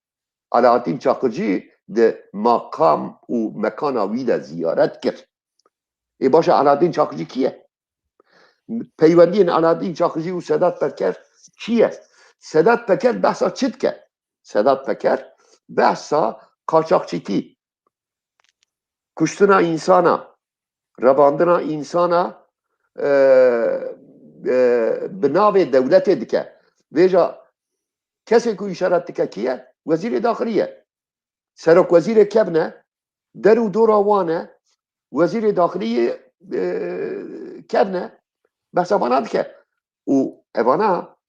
Alaaddin Çakıcî di maqam û mekana wî de ziyaret kir. Ê baş e, Alaaddin Çakıcî kî ye? Peywendiyên Alaaddin Çakıcî û Sedat Peker çi ye? Sedat Peker behsa çi dike? Sedat Peker behsa qaçaxçîtî, kuştina însana, revandina însana, e, e, bi navê dewletê dike. Vêca kesê ku îşaret dike kî ye? Wezîrê daxilî ye. Serokwezîrê kevn e, der û dora wan e, wezîrê daxilî yê, e, kevn e, behsa vana dike. Û evana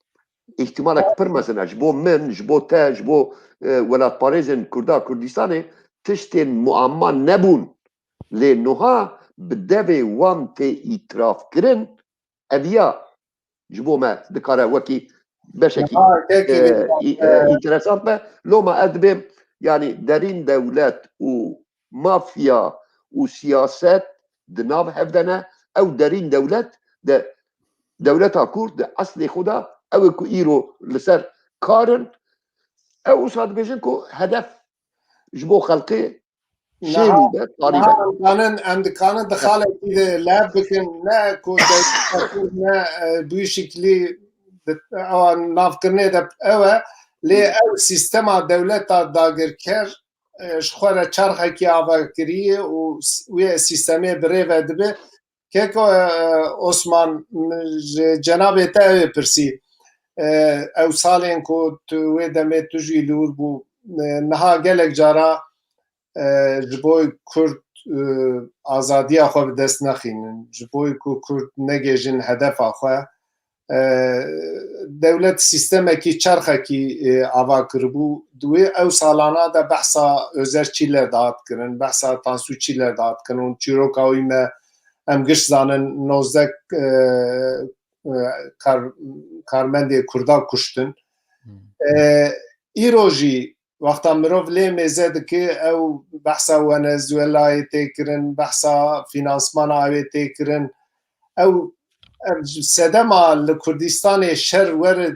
îhtimalek pir mezin e. Ji bo min, ji bo te, ji bo, e, welatparêzên Kurda Kurdistanê tiştên muamma nebûn. Lê nuha bi devê wan tê îtiraf kirin, eviya ji bo me dikare wekî beşekî, Ha, kekî e, vê î-, e, e, înteresant be. Loma ez dibêm, yanî derîn dewlet û mafya û siyaset di nav hev de ne. Ew derîn dewlet de, dewleta Kurd di eslê xwe de ew ê ku îro li ser kar in. Ew wisa dibêjin ku hedef ji bo xelkê Niha, şêrî be, tarî niha be. Em dikanin, em dikanin di xalekî de lev bikin, ne ku dewleta Kurd ne, e, bi wî şiklî di, ewa navkirinê de ew e, lê ew sîstema dewleta dagirker, e, ji xwe re çerxekî ava kiriye û s-, wê sîstemê bi rê ve dibe. Keko, e, Osman, min ji cenabê te ew ê pirsî. E, ew salên ku tu wê demê tu jî li wir bû, e, niha gelek cara, e, ji bo Kurd, e, azadiya xwe bi dest nexînin, ji bo ku Kurd negêjin hedefa xwe, e, dewlet sîstemekî, çerxekî, e, ava kiribû. Di wê ew salana de behsa Özer Çîler dihat kirin, behsa Tansu Çîler dihat kirin û çîroka wî me, em giş zanin, nozdeh, e, e, kar-, karmendê Kurda kuştin. Hmm. E, îro jî wexta mirov lê mêze dike, ew behsa Wenezuelayê tê kirin, behsa finansmana ew ê tê kirin. Ew, ev sedema li Kurdistanê şer were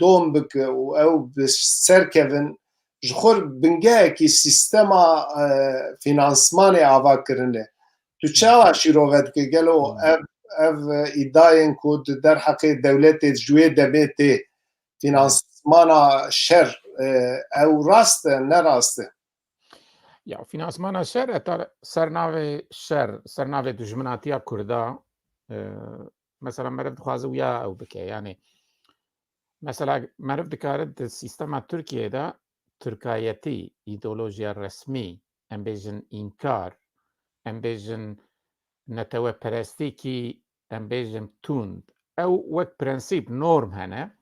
dom bike û ew bi ser kevin, ji xwe bingehekî sîstema, e, finansmanê ava kirine. Tu çawa şîrove dike? Gelo Hmm. ev, ev îdayên ku di derheqê dewletê ji wê demê tê finansmana şer, e, ew rast e, ne rast e? Ya, finansmana şer, heta ser navê şer, ser navê dijminatiya Kurda, e, mesela meriv dixwaze wiya ew bike. Yani, mesela meriv dikare di sîstema Tirkiyê de tirkayetî, îdeolojiya resmî, em bêjin înkar, em bêjin neteweperestîkî, em bêjin tund. Ew wek prensîp, norm hene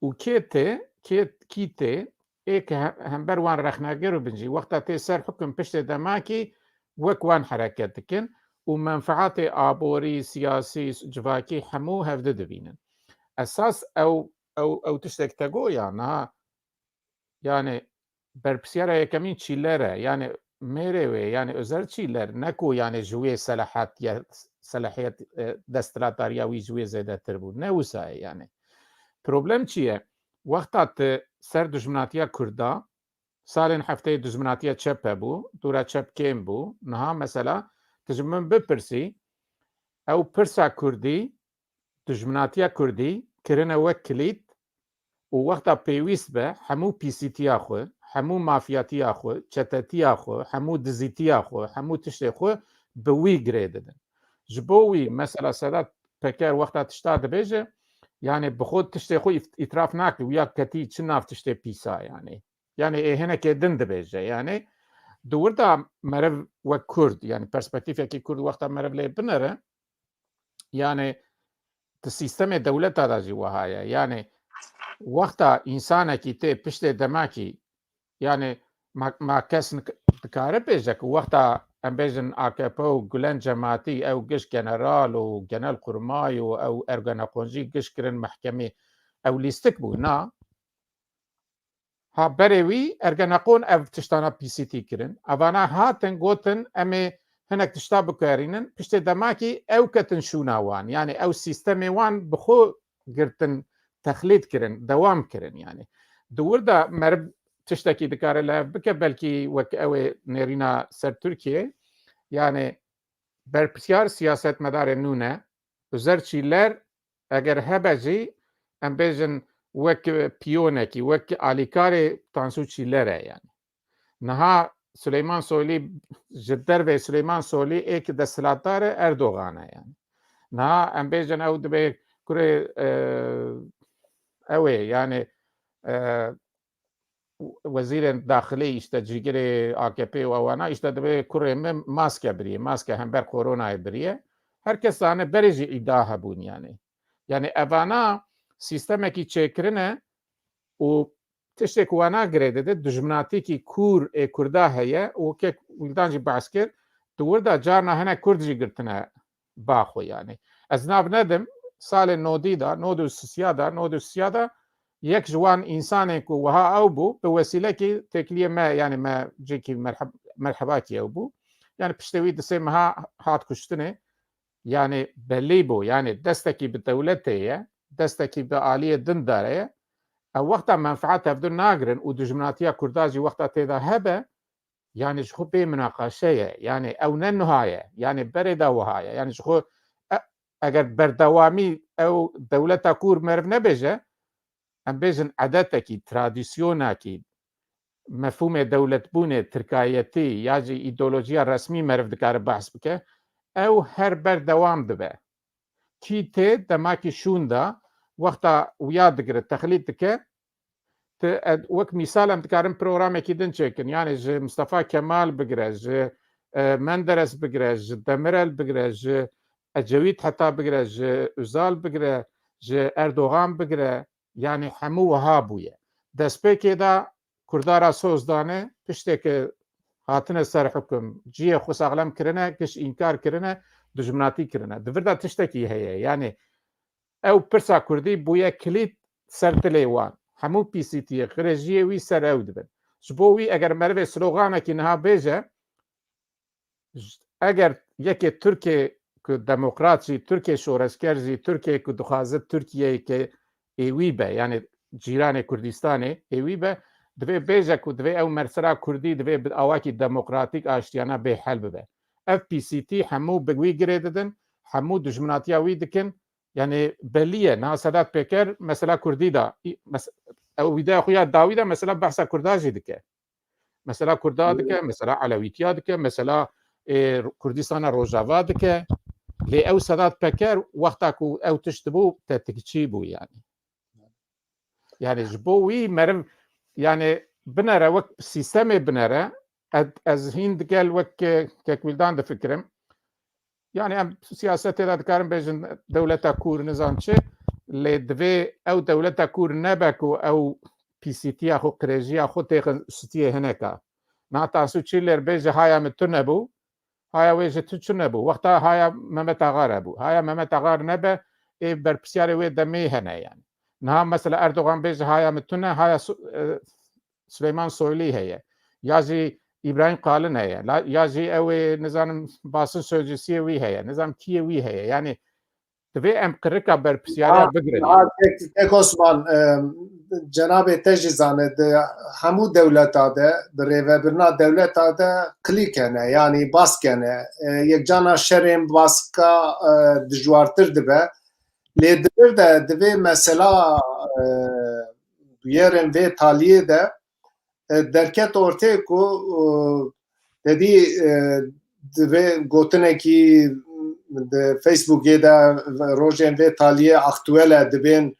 û kê tê, kê, kî tê, ê ke he-, hember wan rexnegir û bin jî. Wexta tê ser hukum piştê demakî wek wan hereket dikin û menfaatê aborî, siyasî, civakî hemû hevdi dibînin. Esas ew, ew, ew tiştek te got ya niha, yani berpirsiyara yekemîn Çîler e. Yani mêrê wê, yani Özer Çîler, ne ku yani ji wê selahetiye, selahiyet, e, desthilatdariya wî ji wê zêdetir bû. Ne wisa ye yani. Problem çi ye? Wexta tu ser dijminatiya Kurda, salên hefteyê dijminatiya çep hebû, dûra çep kêm bû. Niha mesela tu ji min bipirsî, ew pirsa Kurdî, dijminatiya Kurdî kirine wek kilît û wexta pêwîst be hemû pîsîtiya xwe, hemû mafiyatiya xwe, çetetiya xwe, hemû dizîtiya xwe, hemû tiştê xwe bi wî girê didin. Ji bo wî mesela Sedat Peker wexta tişta dibêje, yani bi xwe tiştê xwe îf-, îtiraf nake, wiya ketî çi nav tiştê pîsa yani. Yani ê hinekê din dibêje yani. Di wir de meriv wek Kurd, yani perspektîfekî Kurd wexta meriv lê binere, yani di sîstemê dewleta de jî wiha ye. Yani wexta însanekî tê piştê demakî, yani ma, ma kes nik-, dikare bêje ku wexta em bêjin A K P û Gulen Cemaatî, ew giş general û genelkurmay û ew Ergeneqon jî giş kirin mehkemê, ew lîstik bû. Na, ha berê wî Ergeneqon ev tiştana pîsîtî kirin. Evana hatin gotin, em ê hinek tişta bikarînin. Piştê demakî ew ketin şûna wan. Yani ew sîstemê wan bi xwe girtin, texlîd kirin, dewam kirin yani. Di wir de meriv tiştekî dikare li hev bike, belkî wek ew ê nêrîna ser Tirkiyê. Yani berpirsiyar siyasetmedarê nû ne, Özer Çîler eger hebe jî, em bêjin wek piyonekî, wek alîkarê Tansu Çîler e yani. Niha Süleyman Soylu, ji dervê Süleyman Soylu êk desthilatdar e, Erdogan e yani. Niha em bêjin ew dibê kurê, e, ew ê yani, e, wezîrên daxilî, işte cîgirê A K P û ewana, işte dibê kurê min maske biriye, maske hember koronayê biriye. Her kes zane berê jî îda hebûn yani. Yani evana sîstemekî çêkirine û tiştê ku wana girê dide, dijminatîkî kûr ê Kurda heye û weke Wîldan jî behs kir, di wir de carna hinek Kurd jî girtine ba xwe yani. Ez nav nedim, salê nodî de, nod û sisiya de, nod û sisiya de yek ji wan însanên ku wiha ew bû, bi wesîlekî têkiliyê me, yani me cihekî merheb-, merhebakî ew bû. Yani piştê wî di sê meha hat kuştinê. Yani belî bû, yani destekî bi dewletê ye, destekî bi aliyê din dare ye. Ew wexta menfaet hevdu nagirin û dijminatiya Kurda jî wexta tê de hebe, yani ji xwe bê minaqaşe ye. Yani ew ne nuha ye. Yani berê de wiha ye. Yani ji xwe e-, eger berdewamî ew dewleta kûr meriv nebêje, em bêjin edetekî, tradisyonekî, mefhûmê dewletbûnê, tirkayetî ya jî îdeolojiya resmî meriv dikare behs bike, ew her berdewam dibe. Kî tê demakî şûn de wexta wiya digire, texlîd dike, tu, e, wek mîsal em dikarin programekî din çêkin. Yani ji Mustafa Kemal bigire, ji, e, Menderes bigire, ji Demirel bigire, ji Ecewît heta bigire, ji Özal bigire, ji Erdogan bigire, yani hemû wiha bûye. Destpêkê de Kurda ra soz dane, piştê ku hatine ser hukum, cihê xwe saxlem kirine, giş înkar kirine, dijminatî kirine. Di vir de tiştekî heye. Yani ew pirsa Kurdî bûye kilît ser dilê wan. Hemû pîsîtiyê, xirêjiyê wî ser ew dibin. Ji bo wî eger merivê sloganekî niha bêje, j-, eger yekê Tirkê ku demokrat jî, Tirkê şoreşger jî, Tirkê ku dixwaze Tirkiyeyeke ê wî be, yani cîranê Kurdistanê ê wî be, divê bêje ku divê ew mersela Kurdî divê bi awakî demokratîk aştiyana bê hel bibe. Ev pîsîtî hemû bi wî girê didin, hemû dijminatiya wî dikin, yani belî ye. Niha Sedat Peker mesela Kurdî da, î-, mes-, ew vîdeya xwe ya dawî de mesela behsa Kurda jî dike. Mesela Kurda dike, mesela Elewîtiya dike, mesela, ê, Kurdistana Rojava dike. Lê ew Sedat Peker wexta ku ew tişt dibû, tetikçî bû yani. Yani ji bo wî meriv, yani binere wek sîstemê binere, ez, ez hîn digel wek ke-, Kek Wîldan difikirim. Yani em siyasetê de dikarin bêjin dewleta kûr nizam çi, lê divê ew dewleta kûr nebe ku ew pîsîtiya xwe, qirêjiya xwe têxin stiyê hineka. Na Tansu Çiller bêje haya min tu nebû, haya wê ji tu çi nebû. Wexta haya Mehmet Axa re bû. Haya Mehmet Axa re nebe, ê berpirsiyarê wê demê hene yani. Niha mesela Erdogan bêje haya min tu ne, haya Su-, e, Süleyman Soylu heye. Ya jî Îbrahîm Qalin heye. La, ya jî ew ê, nizanim, basın sözcüsiyê wî heye. Nizanim kiyê wî heye. Yani, divê em qirika berpirsiyariya bigirin. Niha kek, kek Osman, e, cenabê te jî zane, di hemû dewleta de, bi rêvebirina dewleta de qilî kene, yanî bas kene. E, yekcana şerên baska, e, dijwartir dibe. Lê di vir de divê mesela, e, bûyerên vê taliyê de, e, derket ortê ku, e, te dî, e, divê gotinekî di Facebookê de rojên vê taliyê aktuel e, dibên,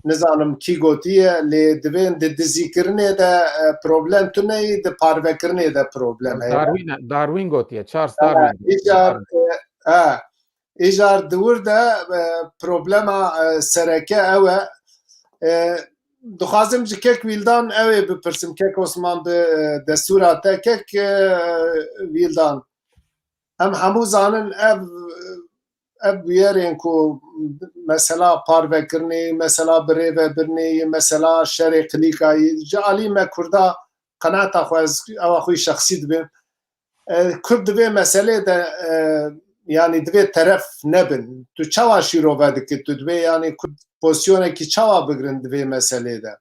nizanim kî gotiye, lê divên di dizîkirinê de, e, problem tune yî, di parvekirinê de problem heye. Darwin, Darwin gotiye, Charles Darwin. Îcar, e, e, Îcar di wir de, e, problema, e, sereke ew e. E, dixwazim ji kek Wîldan ew ê bipirsim, kek Osman, bi, e, destûra te, kek, e, Wîldan. Em hemû zanin ev, ev bûyerên ku mesela parvekirinê, mesela birêvebirinê, mesela şerê klîkayî, ji alî me Kurda qenaeta xwe, ez ewa xwe yî şexsî dibêm. E, Kurd di vê meselê de, e, yanî divê teref nebin. Tu çawa şîrove dikî? Tu divê, yanî, Kurd pozîsyonekî çawa bigirin di vê meselê de?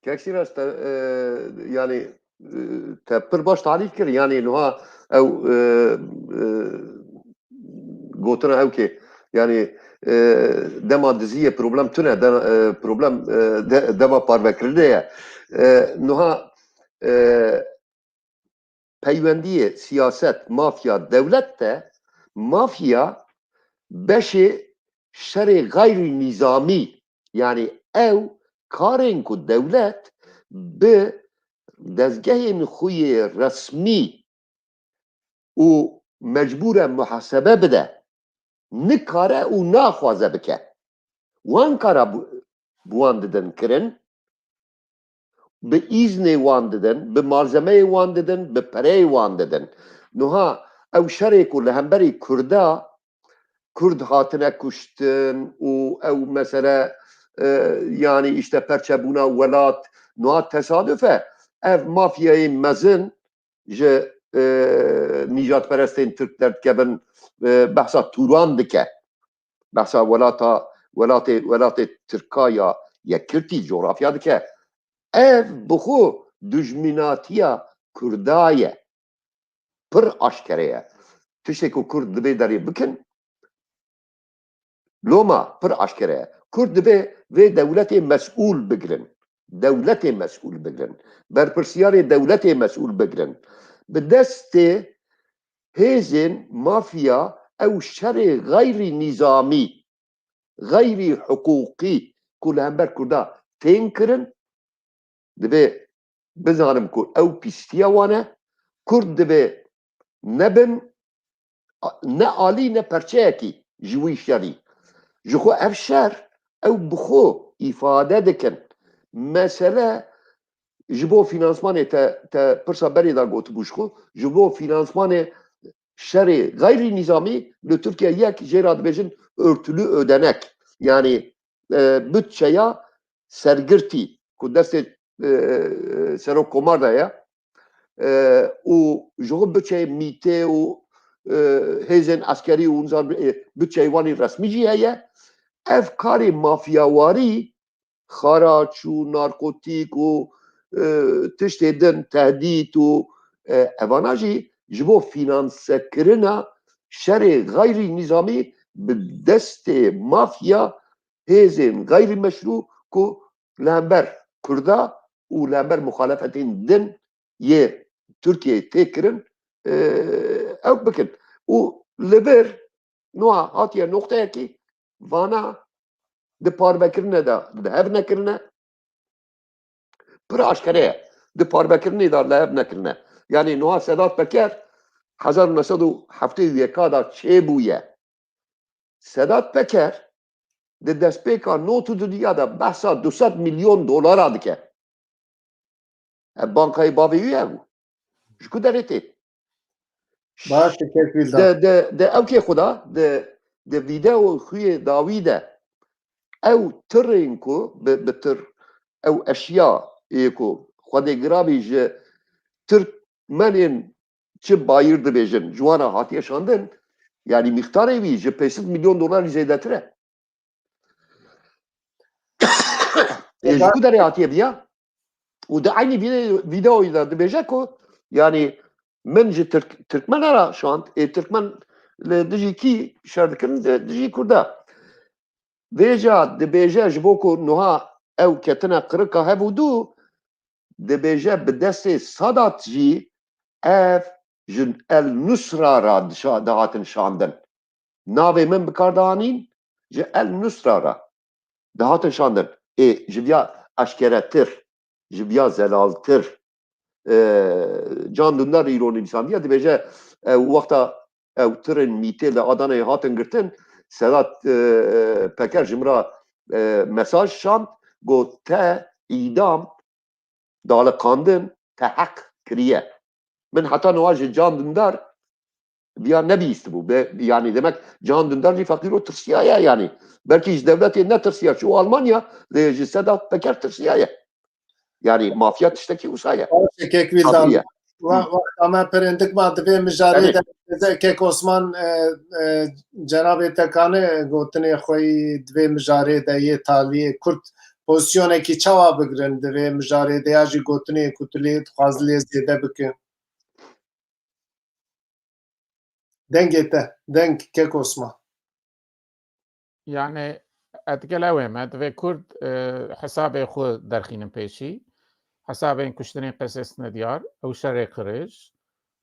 Kek Sîrac, te, e, yanî, e, te pir baş tarîf kir. Yanî niha ew, e, e, gotina ew kê, yanî, e, dema diziyê problem tune, de, e, problem, e, de, dema parvekirinê ye. E, niha, e, peywendiyê siyaset, mafya, dewlet de, mafya beşê şerê xeyrî nîzamî, yanî ew karên ku dewlet bi dezgehên xwe yê resmî û mecbûr e muhasebe bide, nikare û naxwaze bike. Wan kara bi, bi wan didin kirin, bi îznê wan didin, bi malzemeyê wan didin, bi pereyê wan didin. Niha ew şerê ku li hemberî Kurda, Kurd hatine kuştin û ew mesele, e, yanî îşte perçebûna welat, niha tesaduf e ev mafyayê mezin ji, e, nîjadperestên Tirk derdikevin, e, behsa Turan dike. Behsa welata, welatê, welatê Tirka ya yekgirtî, cografya dike. Ev bi xwe dijminatiya Kurda ye. Pir aşkere ye. Tiştê ku Kurd divê derê bikin, loma pir aşkere ye. Kurd divê vê dewletê mesûl bigirin. Dewletê mesûl bigirin. Berpirsiyarê dewletê mesûl bigirin. Bi destê hêzên mafya ew şerê xeyrî nîzamî, xeyrî hiqûqî ku li hember Kurda tên kirin, divê bizanim ku ew pîstiya wan e. Kurd divê nebin ne alî ne perçeyekî ji wî şerî. Ji xwe ev şer ew bi xwe îfade dikin. Mesele ji bo finansmanê te, te pirsa berê de gotibû ji xwe, ji bo finansmanê şerê xeyrî nîzamî li Tirkiye yek jê re dibêjin örtülü ödenek. Yanî, e, bütçeya sergirtî ku destê, e, Serokkomar de ye, e, û ji xwe bütçeyê mîtê û, e, hêzên eskerî û nizam, e, bütçeyê wanî resmî jî heye. Ev karê mafyawarî, xaraç û narkotîk û, e, tiştê din, tehdît û, e, evana jî ji bo fînansekirina şerê xeyrî nîzamî bi destê mafya hêzên xeyrî meşrû ku li hember Kurda û li hember muxalefetên din yê Tirkiyeyê tê kirin, e, ew bikin. Û li vir niha hatiye noqteyekî vana di parvekirine de li hev nekirine. Pir aşkere ye. Di parvekirinê de li hev nekirine. Yanî niha Sedat Peker hezar û neh sed û heftê û yek de çêbûye. Sedat Peker di destpêka not û dudiya de behsa du sed milyon dolara dike. Ev bankayê bavê wî hebû. Ji ku derê tê? Baş e, kek Wîldan. Di, di, di ewkê xwe de, di, di vîdeo xwe yê dawî de ew tirên ku bi, bi tir, ew eşya yê ku Xwedê giravî ji Tirk Türkmenên çi bayir dibêjin, ji wan re hatiye şandin, yanî mîqdarê wî ji pênc sed milyon dolarî zêdetir e. Ê, ji ku derê hatiye viya? Û di eynî vîde-, vîdeoyê de dibêje ku, yanî, min ji Tirk-, Tirkmena re şand, ê, Tirkmen li dijî kî şer dikirin? Di dijî Kurda. Vêca dibêje ji bo ku nuha ew ketine qirika hev û dû, dibêje bi destê Sadat jî ev ji El Nusra re dişa-, dihatin şandin. Navê min bi kar dianîn, ji El Nusra re dihatin şandin. Ê, ji viya eşkeretir, ji viya zelaltir, e, Can Dündar îro nivîsandiye, dibêje, e, wexta ew tirên mîtê li Adanayê hatin girtin, Sedat, e, Peker ji min re, e, mesaj şand, got, te îdam, daliqandin, te heq kiriye. Min heta niha ji Can Dündar viya nebihîstibû. Be-, yanî demek Can Dündar jî feqîr û tirsiyaye yanî. Belkî ji dewletê netirsiya, çû Almanya, lê ji Sedat Peker tirsiyaye. Yanî mafya tiştekî wisa ye. Baş e, kek Wîldan. Tabii ye. Wa-, wexta me pirindik ma di vê mijarê Tabii. de, kek Osman, e, e, cenabê Tekanê gotinê xwe yî di vê mijarê de yê taliyê Kurd pozisyonekî çawa bigirin di vê mijarê de ya jî gotinê ku tu lê dixwaz lê zêde bikin? Dengê te, deng kek Osman. Yani, ez digel ew ê me, divê Kurd, e, hesabê xwe derxînin pêşî. Hesabên kuştinên Qesê Snediyar, ew şerê qirêj,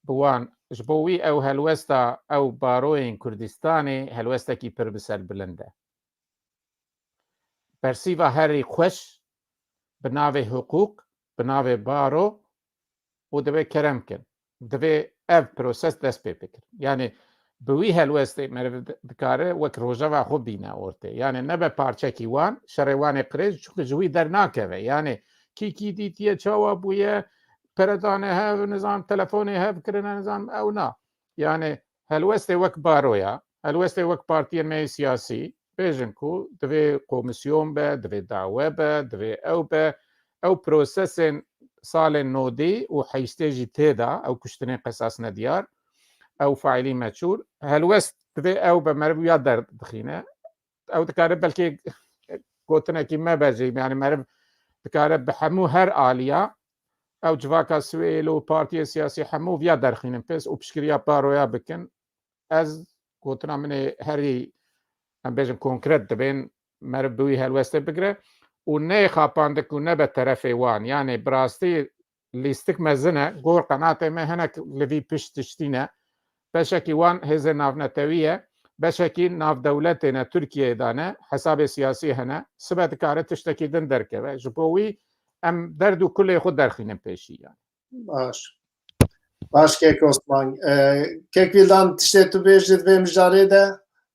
bi wan, ji bo wî ew helwesta, ew baroyên Kurdistanê helwestekî pir bi ser bilind e. Bersîva herî xweş bi navê hiqûq, bi navê baro û divê kerem kin. Divê ev proses dest pê bikir. Yani bi wî helwestê meriv di-, dikare wek rojeva xwe bîne ortê. Yani nebe parçekî wan, şerê wan ê qirêj, çunku ji wî dernakeve. Yani kî kî dîtiye, çawa bûye, pere dane hev, nizam, telefonê hev kirine, nizam, ew na. Yani helwestê wek baroya, helwestê wek partiyên me yê siyasî, bêjin ku divê komisyon be, divê dawe be, divê ew be. Ew prosesên salên nodî û heştê jî tê de, ew kuştinên Qesê Snediyar, ew faîlî meçhûl. Helwest divê ew be, meriv ya derdixîne. Ew dikare belkî gotinekî me be jî, yani meriv dikare bi hemû her aliya, ew civaka sivîl û partiyê siyasî hemû viya derxînin pês û piştgiriya baroya bikin. Ez gotina min ê herî, em bêjin, konkret dibên, meriv bi wî helwestê bigire û neyê xapandik û nebe terefê wan. Yani bi rastî lîstik mezin e. Gor qenatê me hinek li vî pişt tiştî ne. Beşekî wan hêzên navnetewî ye. Beşekî navdewletê ne, Tirkiyeyê de ne. Hesabê siyasî hene. Sibe dikare tiştekî din derkeve. Ji bo wî em derd û kulê xwe derxînin pêşî yani. Baş. Baş kek Osman. Ee, kek Vildan, tiştê tu bêjî di vê mijarê de?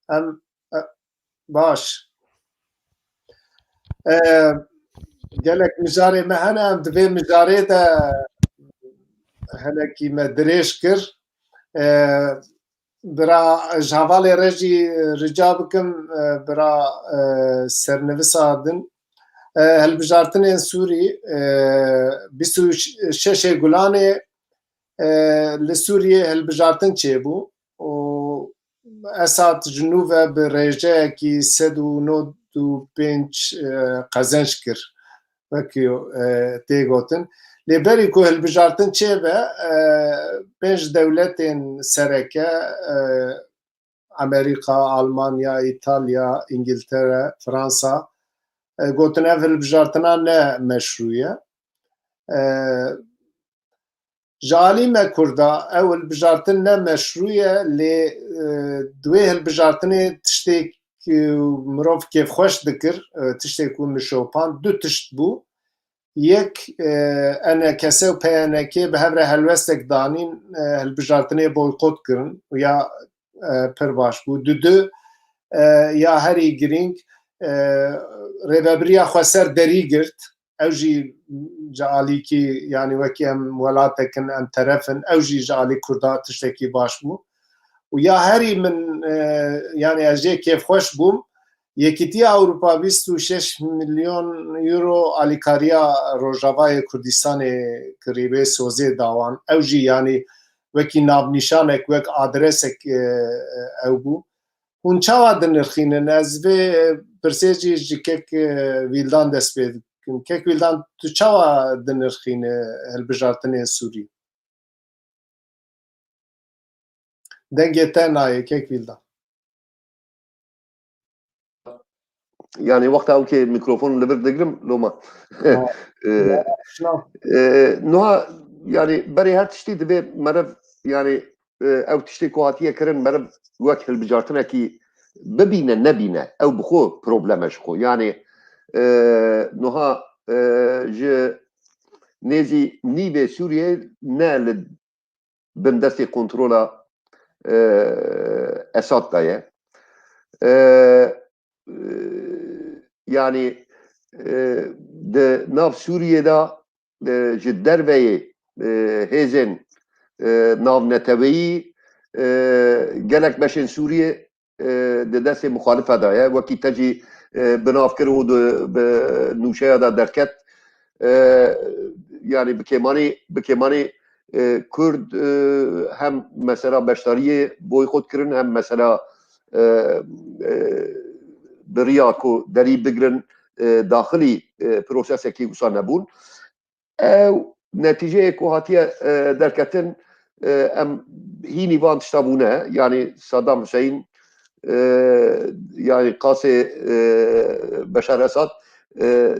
Em, e, baş. Ee, gelek mijarê me hene, em di vê mijarê de hinekî me dirêj kir. Ee, bira, ji hevalê re jî rica bikim, e, bira, e, sernivisa din. E, hilbijartinên Sûrî, e, bîst û şeşê Gulanê, e, li Sûriyê hilbijartin çêbû û Esad ji nû ve bi rêjeyekî sed û nod û pênc, e, qezenc kir. Wekî, e, tê gotin. Lê berî ku hilbijartin çêbe, e, pênc dewletên sereke, e, Amerîka, Almanya, Îtalya, Îngiltere, Fransa, e, gotin ev hilbijartina ne meşrû ye. E, Ji alî me Kurda ew hilbijartin ne meşrû ye, lê, e, di wê hilbijartinê tiştê ku mirov kêfxweş dikir, e, tiştê ku min şopand, du tişt bû. Yek, e, E N K S û P Y N K bi hev re helwestek danîn, e, hilbijartinê boykot kirin û ya, e, pir baş bû. Dudu, e, ya herî girîng, e, rêvebiriya xweser derî girt. Ew jî ji alîkî, yanî wekî em welatek in, em teref in, ew jî ji alî Kurda tiştekî baş bû. Û ya herî min, e, yanî ez jê kêfxweş bûm, Yekîtiya Ewropa bîst û şeş milyon euro alîkariya Rojavayê Kurdistanê kirî, vê sozê da wan. Ew jî, yanî, wekî navnîşanek, wek adresek, e, e, ew bû. Hûn çawa dinirxînin? Ez vê, e, pirsê jî ji kek, e, Vîldan dest pê dikim. Kek Vîldan, tu çawa dinirxîne hilbijartinên Sûrî? Dengê te nayê, kek Vîldan. Yani wexta ew kê mikrofon li vir digrim, loma. Ha. Ee, Şuna. ee, nuha yani berê her tiştî divê meriv yani, ee, ew tiştê ku hatiye kirin meriv wek hilbijartinekî bibîne nebîne, ew bi xwe problem e ji xwe. Yani, ee, nuha, ee, ji nêzî nîvê Sûriyê ne li bin destê kontrola, e, Esad de ye. E, e, yani, e, di nav Sûriyê de, e, ji derveyê, e, hêzên, e, navneteweyî, e, gelek beşên Sûriyê e, di destê muxalife de ye. Wekî te jî, e, bi nav kir û di, bi nûşeya de derket. E, yani bi kêmanî, bi kêmanî, e, Kurd, e, hem mesela beşdariyê boykot kirin, hem mesela, e, e, bi riya ku derî bigrin, e, daxilî, e, prosesekî wisa nebûn. Ew netîceyê ku hatiye, e, derketin, e, em hînî van tişta bûne. Yanî Saddam Hussein, e, yanî qasê, e, Beşar Esad, e,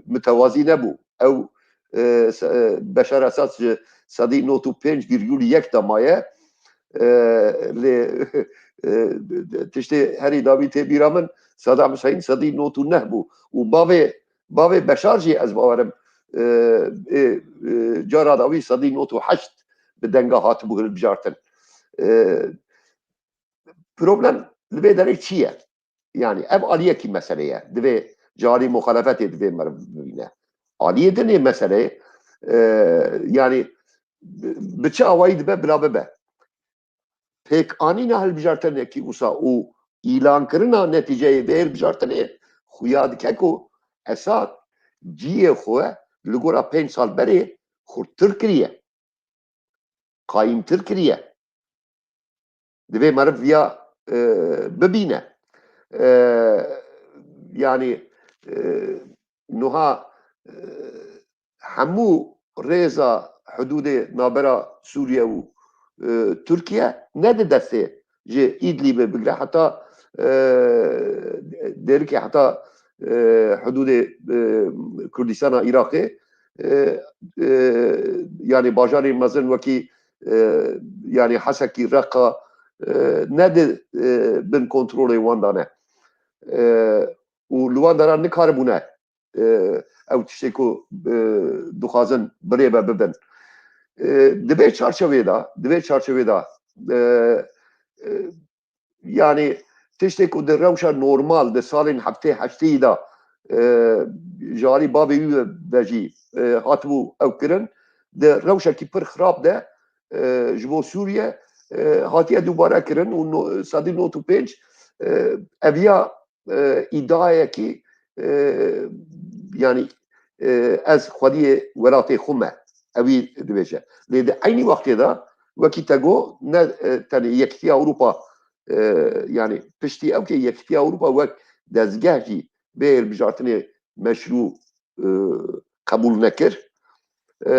mitewazî nebû. Ew, e, se-, e, Beşar Esad ji sedî nod û pênc virgûl yek de maye. E, lê, e, tiştê herî dawî tê bîra min, Saddam Hussein sedî nod û neh bû. Û bavê Bavê Beşar jî ez bawerim, e, e, e, cara dawî sedî nod û heşt bi denga hatibû hilbijartin. E, problem li vê derê çi ye? Yani ev aliyekî mesele ye. Divê ji alî muxalefetê divê meriv bibîne. Aliyê din ê meseleyê, e, yani bi, bi çi awayî dibe bila bibe. Pêkanîna hilbijartinekî wisa û îlankirina netîceyê vê hilbijartinê xuya dike ku Esad cihê xwe li gora pênc sal berê xurttir kiriye, qayîmtir kiriye. Divê meriv viya, e, bibîne. E, yani, e, nuha, e, hemû rêza hudûdê navbera Sûriye û, e, Tirkiye ne di destê ji Îdlîbê bigire heta, e, Dêrikê, heta, e, hudûdê, e, Kurdistana Iraqê, e, e, yani bajarên mezin wekî, e, yani Hesekî, Reqa, e, ne di, e, bin kontrolê wan de ne. E, û li wan deran nikaribûne, e, ew tiştê ku, e, dixwazin birêve bibin. E, di vê çarçovê de, di vê çarçovê de, e, e, yani tiştê ku di rewşa normal di salên heftê heştê de, e, ji alî bavê wî ve jî, e, hatibû ew kirin, di rewşekî pir xirab de, e, ji bo Sûriye, e, hatiye dubare kirin û no-, sedî nod û pênc, e, eviya, e, îdiayekî, e, yani, e, ez xwediyê welatê xwe me, ewî dibêje. Lê di eynî wextê de wekî te got, ne, e, tenê Yekîtiya Ewropa, e, yani piştî ew kê Yekîtiya Ewropa wek dezgeh jî vê hilbijartinê meşrû, e, qebûl nekir. E,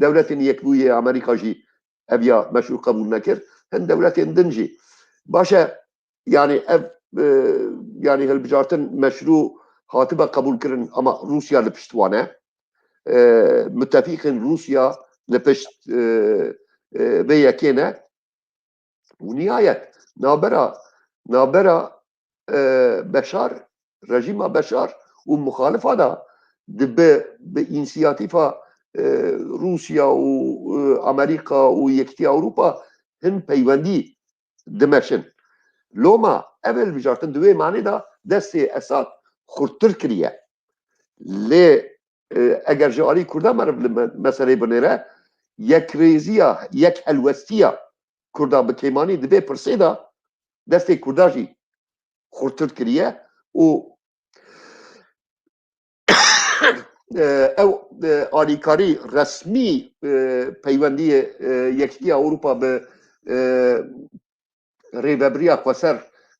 Dewletên Yekbûyî yê Amerîka jî ev ya meşrû qebûl nekir. Hin dewletên din jî. Baş e, yani ev, e, yani hilbijartin meşrû hatibe qebûl kirin, ama Rûsya li pişt wan e. E, mutefîqên Rûsya li pişt, e, e, vê yekê ne. Û nihayet navbera, navbera, e, Beşar, rejîma Beşar û muxalifa da di bi, bi însiyatîfa, e, Rûsya û, e, Amerîka û Yekîtiya Ewropa hin peywendî dimeşin. Loma ev hilbijartin di wê manê de destê Esad xurttir kiriye. Lê, e, eger ji alî Kurda meriv li me-, meseleyê binêre, yekrêziya, yekhelwestiya Kurda bi kêmanî di vê pirsê de destê Kurda jî xurtir kiriye û e, ew e, alîkarî resmî e, peywendiyê e, Yekîtiya Ewropa bi e, rêvebiriya xweser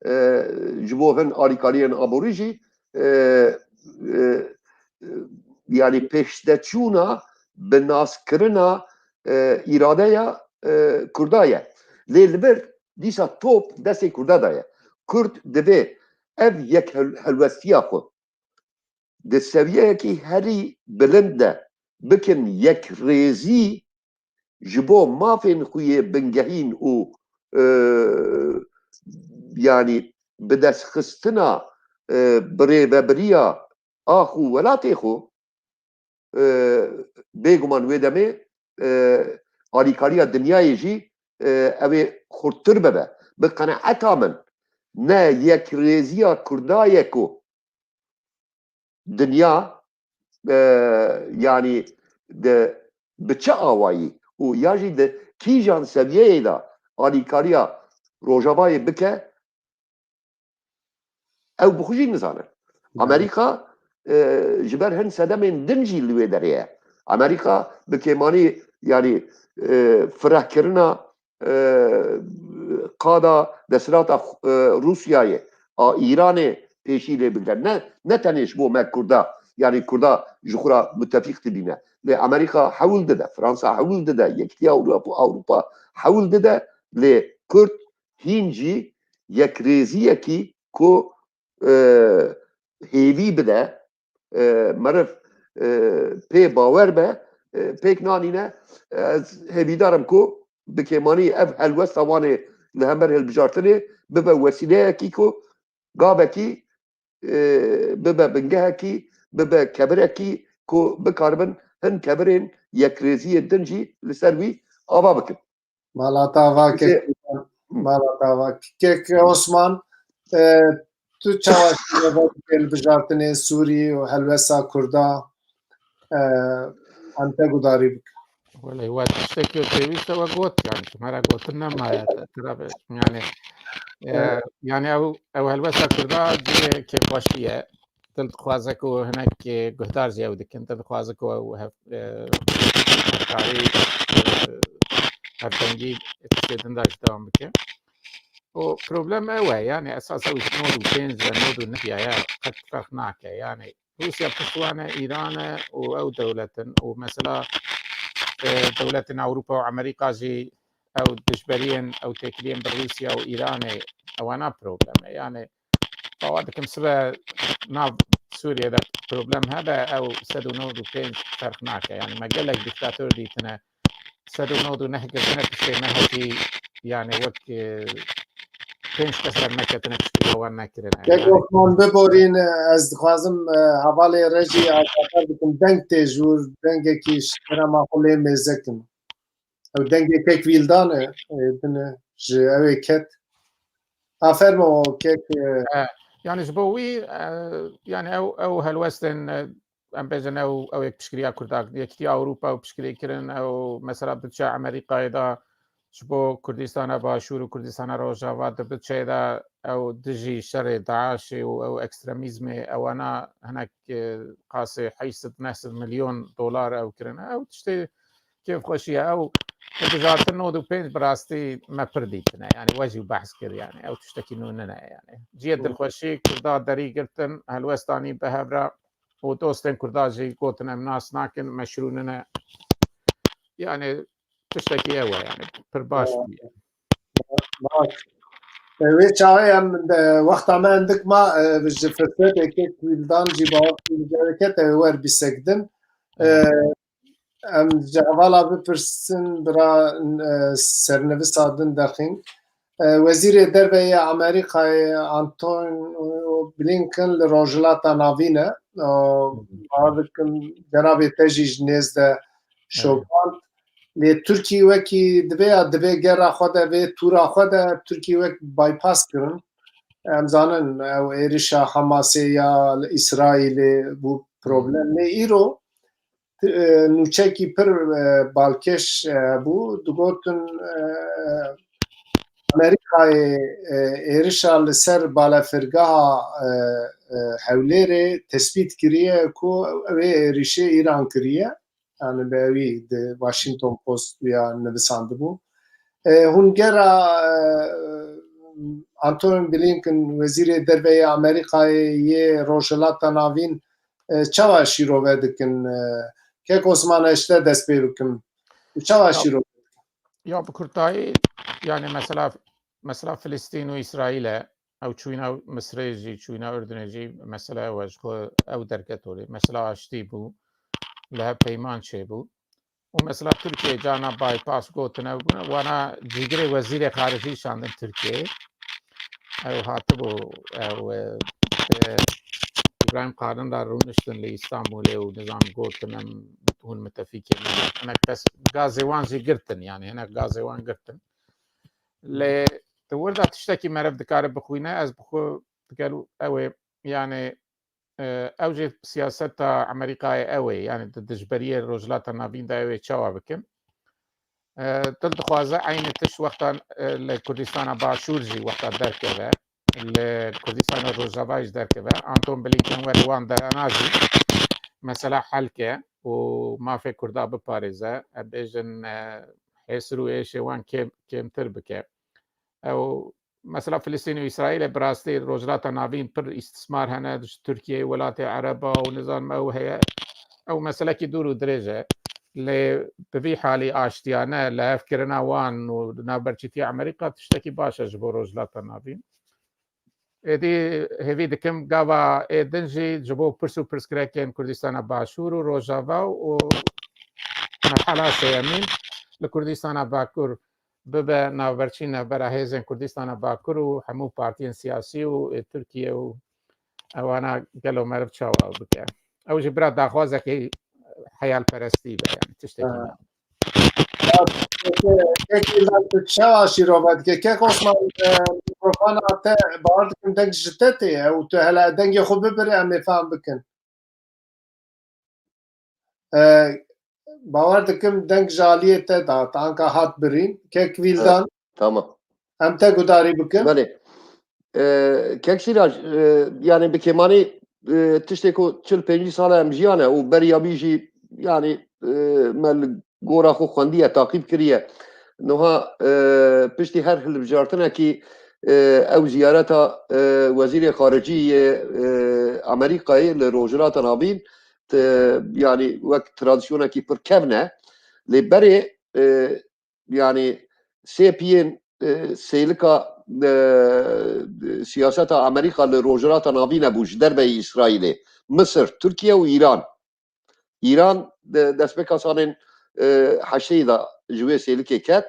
e, ji bo hin alîkariyên aborî jî e, e, e, yanî pêşdeçûna bi naskirina e, îradeya e, Kurda ye. Lê li vir dîsa top destê Kurda de ye. Kurd divê ev yek hel- helwestiya xwe di seviyeyekî herî bilind de bikin yekrêzî ji bo mafên xwe yê bingehîn û e, yanî bidestxistina e, birêvebiriya ax û welatê xwe e, bêguman wê demê e, alîkariya dinyayê jî e, ew ê xurttir bibe. Bi qenaeta min ne yekrêziya Kurda ye ku dinya e, yanî de bi çi awayî û ya jî di kîjan seviyeyê de alîkariya Rojavayê bike, ew bi xwe jî nizane. Amerîka e, ji ber hin sedemên din jî li wê derê ye. Amerîka bi kêmanî yanî e, firehkirina e, qada desthilata e, Rûsyayê a Îranê pêşî lê bigre. Ne, ne tenê ji bo me Kurda, yanî Kurda ji xwe re mutefîq dibîne. Lê Amerîka hewl dide, Fransa hewl dide, Yekîtiya Ewropa, Ewropa hewl dide, lê Kurd hîn jî yekrêziyekî ku e, hêvî bide, e, meriv e, pê bawer be, e, pêk nanîne. Ez hêvîdar im ku bi kêmanî ev helwesta wan ê li hember hilbijartinê bibe wesîleyekî ku gavekî e, bibe bingehekî, bibe kevirekî ku bikaribin hin kevirên yekrêziyê din jî li ser wî ava bikin. Mala te ava kek, mala te ava kek Osman, e, tu çawa şîrove dikê li bijartinê Sûrî û helwesta Kurda, e, em te gudarî bikin. Welê, we tiştekî pêwîst e we got, yani, ji me re gotin nemaye, te, te re be, yani, e, Evet. yani, ew, ew helwesta Kurda cihê kêfxweşî ye. Dil dixwaze ku hinek, e, guhdar jî ew dikin, dil dixwaze ku ew hev-, e, hevkarî, e, hevdengî tiştê din de jî dewam bike. Û problem ew e, yani, esas ew ji nod û pênc ve nod û neh ya, ya, qet ferq nake, yani, Rûsya pişt wan e, Îran e û ew dewlet in. Û mesela, e, dewletên Ewropa û Amerîka jî ew dijberiyên, ew têkiliyên bi Rûsya û Îranê, ewana problem e. Yani, bawer dikim sibe nav Sûriyê de problem hebe, ew sed û nod û pênc ferq nake. Yani, me gelek dîktator dîtine, sed û nod û neh girtine piştê me hetî, yani wek, e, pênc kes derneketine piştgiriya wan nekirine. Kek Yani, Osman biborîn, e, ez dixwazim, e, hevalê Rejî agahtar bikim. Deng tê ji wir, dengekî ji kerema xwe lê mêze kim. Ew dengê kek Wîldan e, e, din e, ji ew ê ket. Afermo kek, e, E, yani ji bo wî, e, yani ew, ew helwestên, e, em bêjin ew, ew yek piştgiriya Kurda, Yekîtiya Ewropa ew piştgirî kirin, ew mesela budçeya Amerîkayê de ji bo Kurdistana Başûr û Kurdistana Rojava di budçeyê de ew dijî şerê DAIŞê û ew ekstremîzmê ewana hinek, e, qasê heyşt sed neh sed milyon dolar ew kirine. Ew tiştê kêfxweşî ye. Ew hilbijartin nod û pênc bi rastî me pir dîtine. Yani we jî behs kir yani. Ew tiştekî nû nine yani. Cihê Hı. dilxweşî Kurda derî girtin, helwestanî bi hev re û dostên Kurda jî gotin em nas nakin, meşrû nine. Yani tiştekî ew e yani. Pir baş Ya. bûye. Baş. E, wê çaxê em, e, wexta me hindik ma, e, ji firsetê kek Wîldan jî bawer gereket e, wer bîsekdin. E, Evet. Em ji hevala bipirsin, bira, e, sernivisa din dexîn. E, Wezîrê Derve yê Amerîkayê Antonio Blinken li Rojhilata Navîn e. E, Hı hı. Bawer dikim cenabê te jî ji nêz de Evet. şopand. Lê Tirkî wekî divê ya, divê gera xwe de, vê tûra xwe de Tirkî wek bypass kirin. Em zanin ew êrişa Hamasê ya li Îsraîlê bû problem. Lê îro e, nûçekî pir, e, balkêş, e, bû. Digotin, e, Amerîkayê, e, êrişa li ser balefirgeha, e, e, Hewlêrê tespît kiriye ku ew ê êrişê Îran kiriye. Yani bi ewî di Washington Post ya nivisandibû. E, hûn gera, e, Antony Blinken, wezîrê derve yê Amerîkayê yê Rojhilata Navîn, e, çawa şîrove dikin? E, Kek Osman, ez ji te dest pê bikim. Çawa Ya, şîrove? Ya bi kurtayî, yani mesela, mesela Filistîn û Îsraîl e, ew çûyîna Misirê jî, çûyîna Urdunê jî, mesela ew e, ji xwe ew derket holê. Mesela aştî bû, li hev peyman çêbû. Û mesela Tirkiye cana bypass gotin ew bûne, wana cîgirê wezîrê xaricî şandin Tirkiyeyê. Ew hatibû, ew, e, e, Îbrahîm Qalin re rûniştin li Îstanbulê û nizam gotin em hûn mitefîkê me ne. Hinek kes gazê wan jî girtin, yani hinek gazê wan girtin. Lê di wir de tiştekî meriv dikare bixwîne, ez bi xwe digel ew ê, yani, e, ew jî siyaseta Amerîkayê ew ê, yani di dijberiyê Rojhilata Navîn de ew ê çawa bikin? E, dil dixwaze eynî tişt wexta, e, li Kurdistana Başûr jî wexta derkeve, li Kurdistana Rojava jî derkeve. Anton Blinken were wan derana jî mesela hel ke û mafê Kurda biparêze, e, bêjin, e, hêsir û êşê wan kêm, kêmtir bike. Ew mesela Filistîn û Îsraîlê bi rastî Rojhilata Navîn pir îstismar hene, ji Tirkiyeyê, welatê Ereba û nizanim ew heye. Ew meselekî dûr û dirêj e. Lê bi vî halî aştiyane, lihevkirina wan û navberçîtiya Amerîka tiştekî baş e ji bo Rojhilata Navîn. Êdî hêvî dikim gava ê din jî ji bo pirs û pirsgirêkên Kurdistana Başûr û Rojava û merhala sêyemîn li Kurdistana Bakur bibe navberçî navbera hêzên Kurdistana Bakur û hemû partiyên siyasî û ê Tirkiye û ewana gelo meriv çawa bike. Ew jî bira daxwazekî heyalperestî be, yani tiştekî Ha. ne. Ya, peki, peki, lan tu çawa şîrove dike? Kek Osman, e, mikrofona te, bawer dikim deng ji te tê, e, û tu hele dengê xwe bibire, em ê fehm bikin. E, bawer dikim deng ji aliyê te da, tanka hat birîn. Kek Vîldan. Ha, tamam. Em te gudarî bikin. Belê. E, Kek Sîrac, e, yani bi kêmanî, e, tiştê ku çil pêncî sal e em jiyane û beriya bî jî yani, e, me li gora xwe xwendiye, taqîb kiriye. Niha, e, piştî her hilbijartinekî, e, ew ziyareta, e, wezîrê xaricî yê, e, Amerîkayê li Rojhilata Navîn, te, yani wek tradisyonekî pir kevn e. Lê berê, e, yani sê piyên, e, sêlika, e, siyaseta Amerîka li Rojhilata Navîn e bû ji derveyî Îsraîlê, Misir, Tirkiye û Îran. Îran de destpêka salên, e, heştê de ji wê sêlikê ket.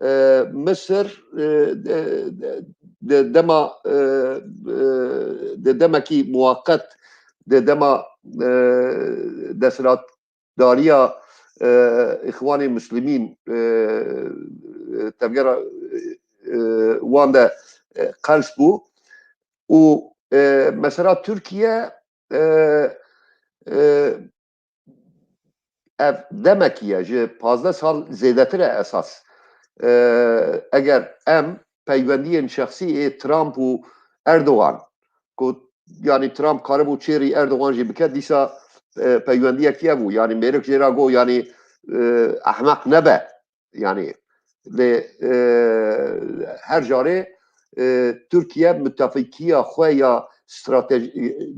E, Misir, e, de, de, de dema, e, e, de demekî muwaqet, de dema, e, desthilat dariya, e, Îxwanê Muslimîn, e, tevgera, e, wan de, e, qels bû û, e, mesela Tirkiye, e, e, ev demekî ye, ji pazdeh sal zêdetir e esas. E, eger em peywendiyên şexsî ê Trump û Erdogan, ku yani Trump karibû çêrî Erdogan jî bike, dîsa, e, peywendiyek ye bû. Yani mêrik jê re got, yani, e, ehmeq nebe. Yani lê, e, her carê, e, Tirkiye mutefîkiya xwe ya stratej-,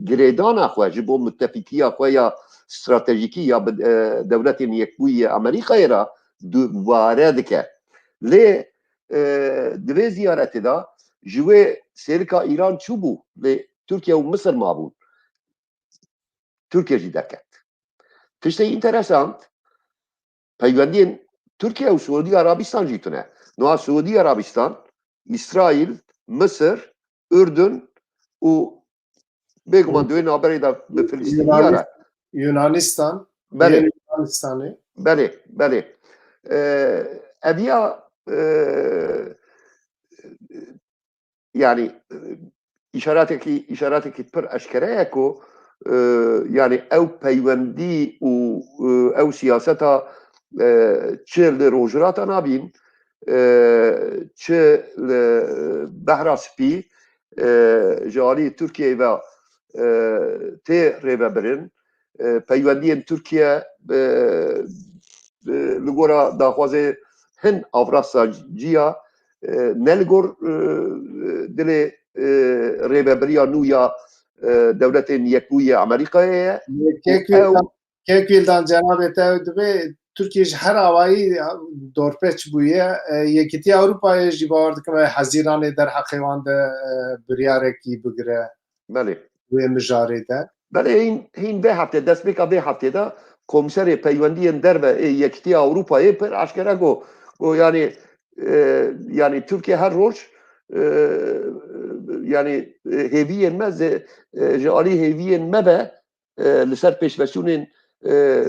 girêdana xwe ji bo mutefîkiya xwe ya stratejîkî ya bi, e, Dewletên Yekbûyî yê Amerîkayê re dubare dike. Lê, e, di vê ziyaretê de ji wê sêlika Îran çûbû, lê Tirkiye û Misir mabûn. Tirkiye jî derket. Tiştê înteresant, peywendiyên Tirkiye û Siûdî Arabistan jî tune. Niha Siûdî Arabistan, Îsraîl, Misir, Urdun û bêguman di wê navberê de bi Filistîniya re. Yunanis-, Yunanistan. Belê. Yên Yunanistanê. Belê, belê. Ee, eviya, e, yani, e, îşaretekî, îşaretekî pir eşkere ye ku, e, yani ew peywendî û, e, ew siyaseta, e, çi li Rojhilata Navîn, e, çi li Behra Spî, e, ji alî Tirkiyeyê ve, e, tê rêvebirin, e, peywendiyên Tirkiye, e, e, li gora daxwazê hin avrasa ciya, e, ne li gor, e, dilê, e, rêvebiriya nû ya, e, dewletên yekbûyî ya Amerîkayê ye. Kek Ew Wîldan, Kek Wîldan, cenabê te ew dibê Tirkiye ji her awayî dorpêç bûye. E, Yekîtiya Ewropayê jî bawer dikim ew hezîranê derheqê wan de, e, biryarekî bigire Belê. wê mijarê de. Belê, hîn, hîn vê heftê, destpêka vê heftê de Komîserê Peywendiyên Derve ê Yekîtiya Ewropayê pir eşkere got, got, yanî, e, yanî Tirkiye her roj, e, yanî, e, hêviyên me zê-, e, ji alî hêviyên me ve, e, li ser pêşveçûnên, e, e,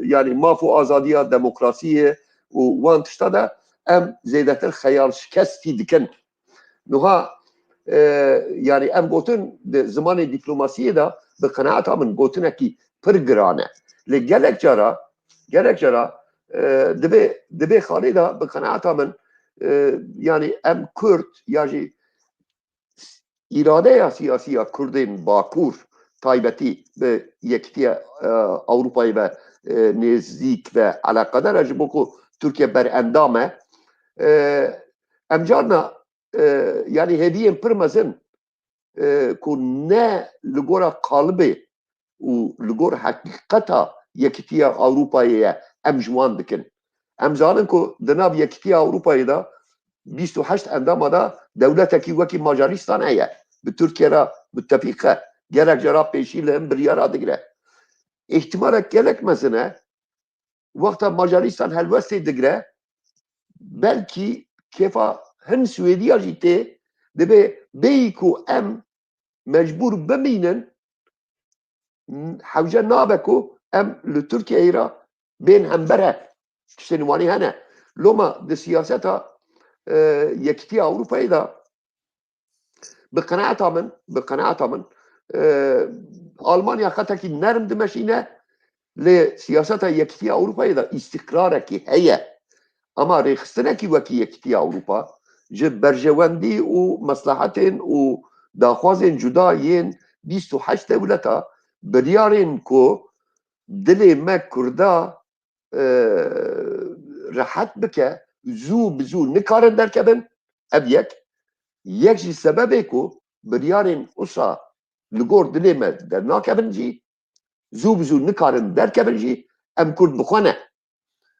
yanî maf û azadiya, demokrasiyê û wan tişta de em zêdetir xeyalşikestî dikin. Niha, e, yanî ev gotin di zimanê dîplomasiyê de bi qenaeta min gotinekî pir giran e. Lê gelek cara, gelek cara, e, di vê, di vê xalê de bi qenaeta min, e, yanî em Kurd ya jî îradeya siyasî ya Kurdên Bakur taybetî bi Yekîtiya, e, Ewropayê ve, e, nêzîk ve eleqedar e, ji bo ku Tirkiye berendam e. E, em carna, e, yanî hêviyên pir mezin, e, ku ne li gora qalibê û li gor heqîqeta Yekîtiya Ewropayê ye, em ji wan dikin. Em zanin ku di nav Yekîtiya Ewropayê de bîst û heşt endama de dewletekî wekî Macaristan heye. Bi Tirkiye re mutefîq e. Gelek cara pêşî li hin biryara digire. Îhtimalek gelek mezin e. Wexta Macaristan helwestê digire, belkî kêfa hin Swêdiya jî tê, dibê bêyî ku em mecbûr bimînin, hewce nabe ku em li Tirkiyeyê re bên hember he. Tiştên wanî hene. Loma di siyaseta, e, Yekîtiya Ewropayê de bi qenaeta min, bi qenaeta min, e, Almanya xetekî nerm dimeşîne, lê siyaseta Yekîtiya Ewropayê de îstiqrarekî heye. Ama rêxistinekî wekî Yekîtiya Ewropa ji berjewendî û meslehetên û daxwazên cuda yên bîst û heşt dewleta, biryarên ku dilê me Kurda, e, rehet bike, zû bi zû nikarin derkevin, ev yek. Yek jî sebebê ku biryarên usa li gor dilê me dernakevin jî, zû bi zû nikarin derkevin jî, em Kurd bi xwe ne.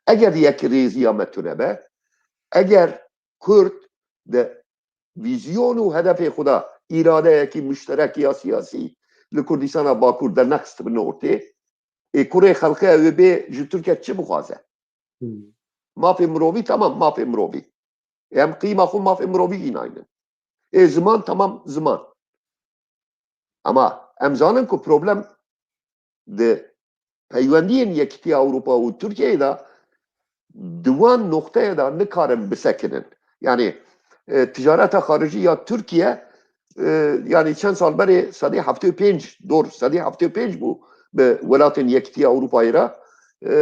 Eger yekrêziya me tune be, eger Kurd di vîzyon û hedefê xwe de îradeyekî muşterek ya siyasî li Kurdistana Bakur dernexistibe ortê, ê kurê xelkê ew ê bê ji Tirkiye çi bixwaze? Hmm. Mafê mirovî, tamam, mafê mirovî. Ê em qîma xwe mafê mirovî jî naynin. Ê ziman, tamam, ziman. Ama em zanin ku problem di peywendiyên Yekîtiya Ewropa û Tirkiyeyê de di wan noqteyê de nikarin bisekinin. Yani, e, ticareta xaricî ya Tirkiye, e, yani çend sal berê sedî heftê û pênc, dor sedî heftê û pênc bû bi welatên Yekîtiya Ewropayê re. E,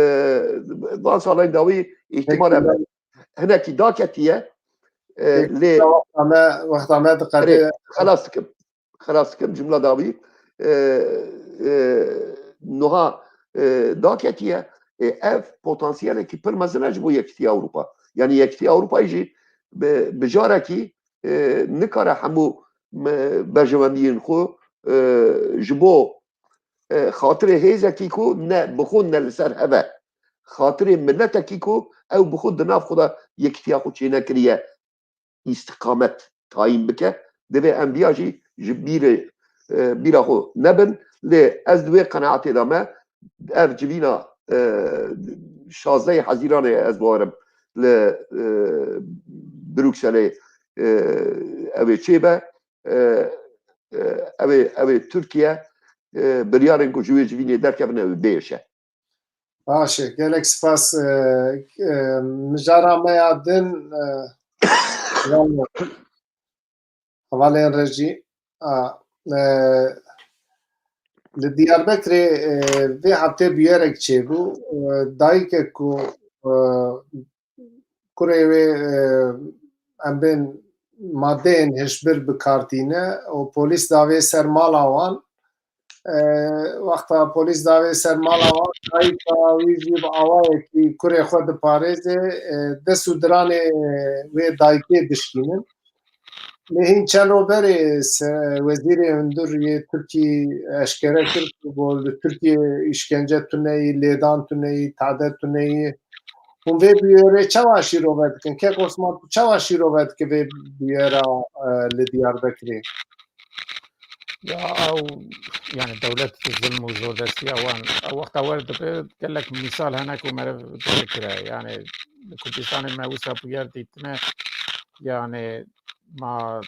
van salên dawî îhtimal Peki, em hinekî daketiye. E, peki, lê wexta me, wexta me diqete. Erê, xelas dikim. Xelas dikim, cumla dawî, e, e, nuha, e, daketiye, e, ev potansiyelekî pir mezin e ji bo Yekîtiya Ewropa. Yani Yekîtiya Ewropayê jî bi, bi carekî, e, nikare hemû me-, berjewendiyên xwe, e, ji bo, e, xatirê hêzekî ku ne bi xwe ne li ser hev e. Xatirê miletekî ku ew bi xwe di nav xwe de yekîtiya xwe çênekiriye, îstiqamet tayîn bike, divê em viya jî ji bîrê, e, bîra xwe nebin. Lê ez di wê qenaetê de me, ev civîna, e, şazdehê Hezîranê ez bawerim li, e, Brukselê, e, ew ê çêbe. E, e, ew ê, ew ê Tirkiye, e, biryarên ku ji wê civînê derkevin ew ê bêje. Baş e, gelek spas. E, e, mijara me ya din, e, hevalên rejî, a, e, li Diyarbekirê, e, vê heftê bûyerek çêbû. E, dayikek ku, e, kurê wê, e, em bên madeyên hişbir bi kar tîne û polîs davê ser mala wan. E, wexta polîs davê ser mala wan, dayika wî jî bi awayekî kurê xwe diparêze, e, dest û diranê wê dayikê dişkînin. Lê hîn çend roj berê se-, wezîrê hundir yê Tirkî eşkere kir ku bo li Tirkiyê îşkence tuneyî, lêdan tuneyî, tade tuneyî. Hûn vê bûyerê çawa şîrove dikin? Kek Osman, tu çawa şîrove dike vê bûyera, e, li Diyarbekirê? Ya ew, yani dewlet zilm û zordestiya wan ew wexta wer dibe gelek mîsal hene ku meriv difikire. Yani li Kurdistanê me wisa bûyer dîtine, yani ma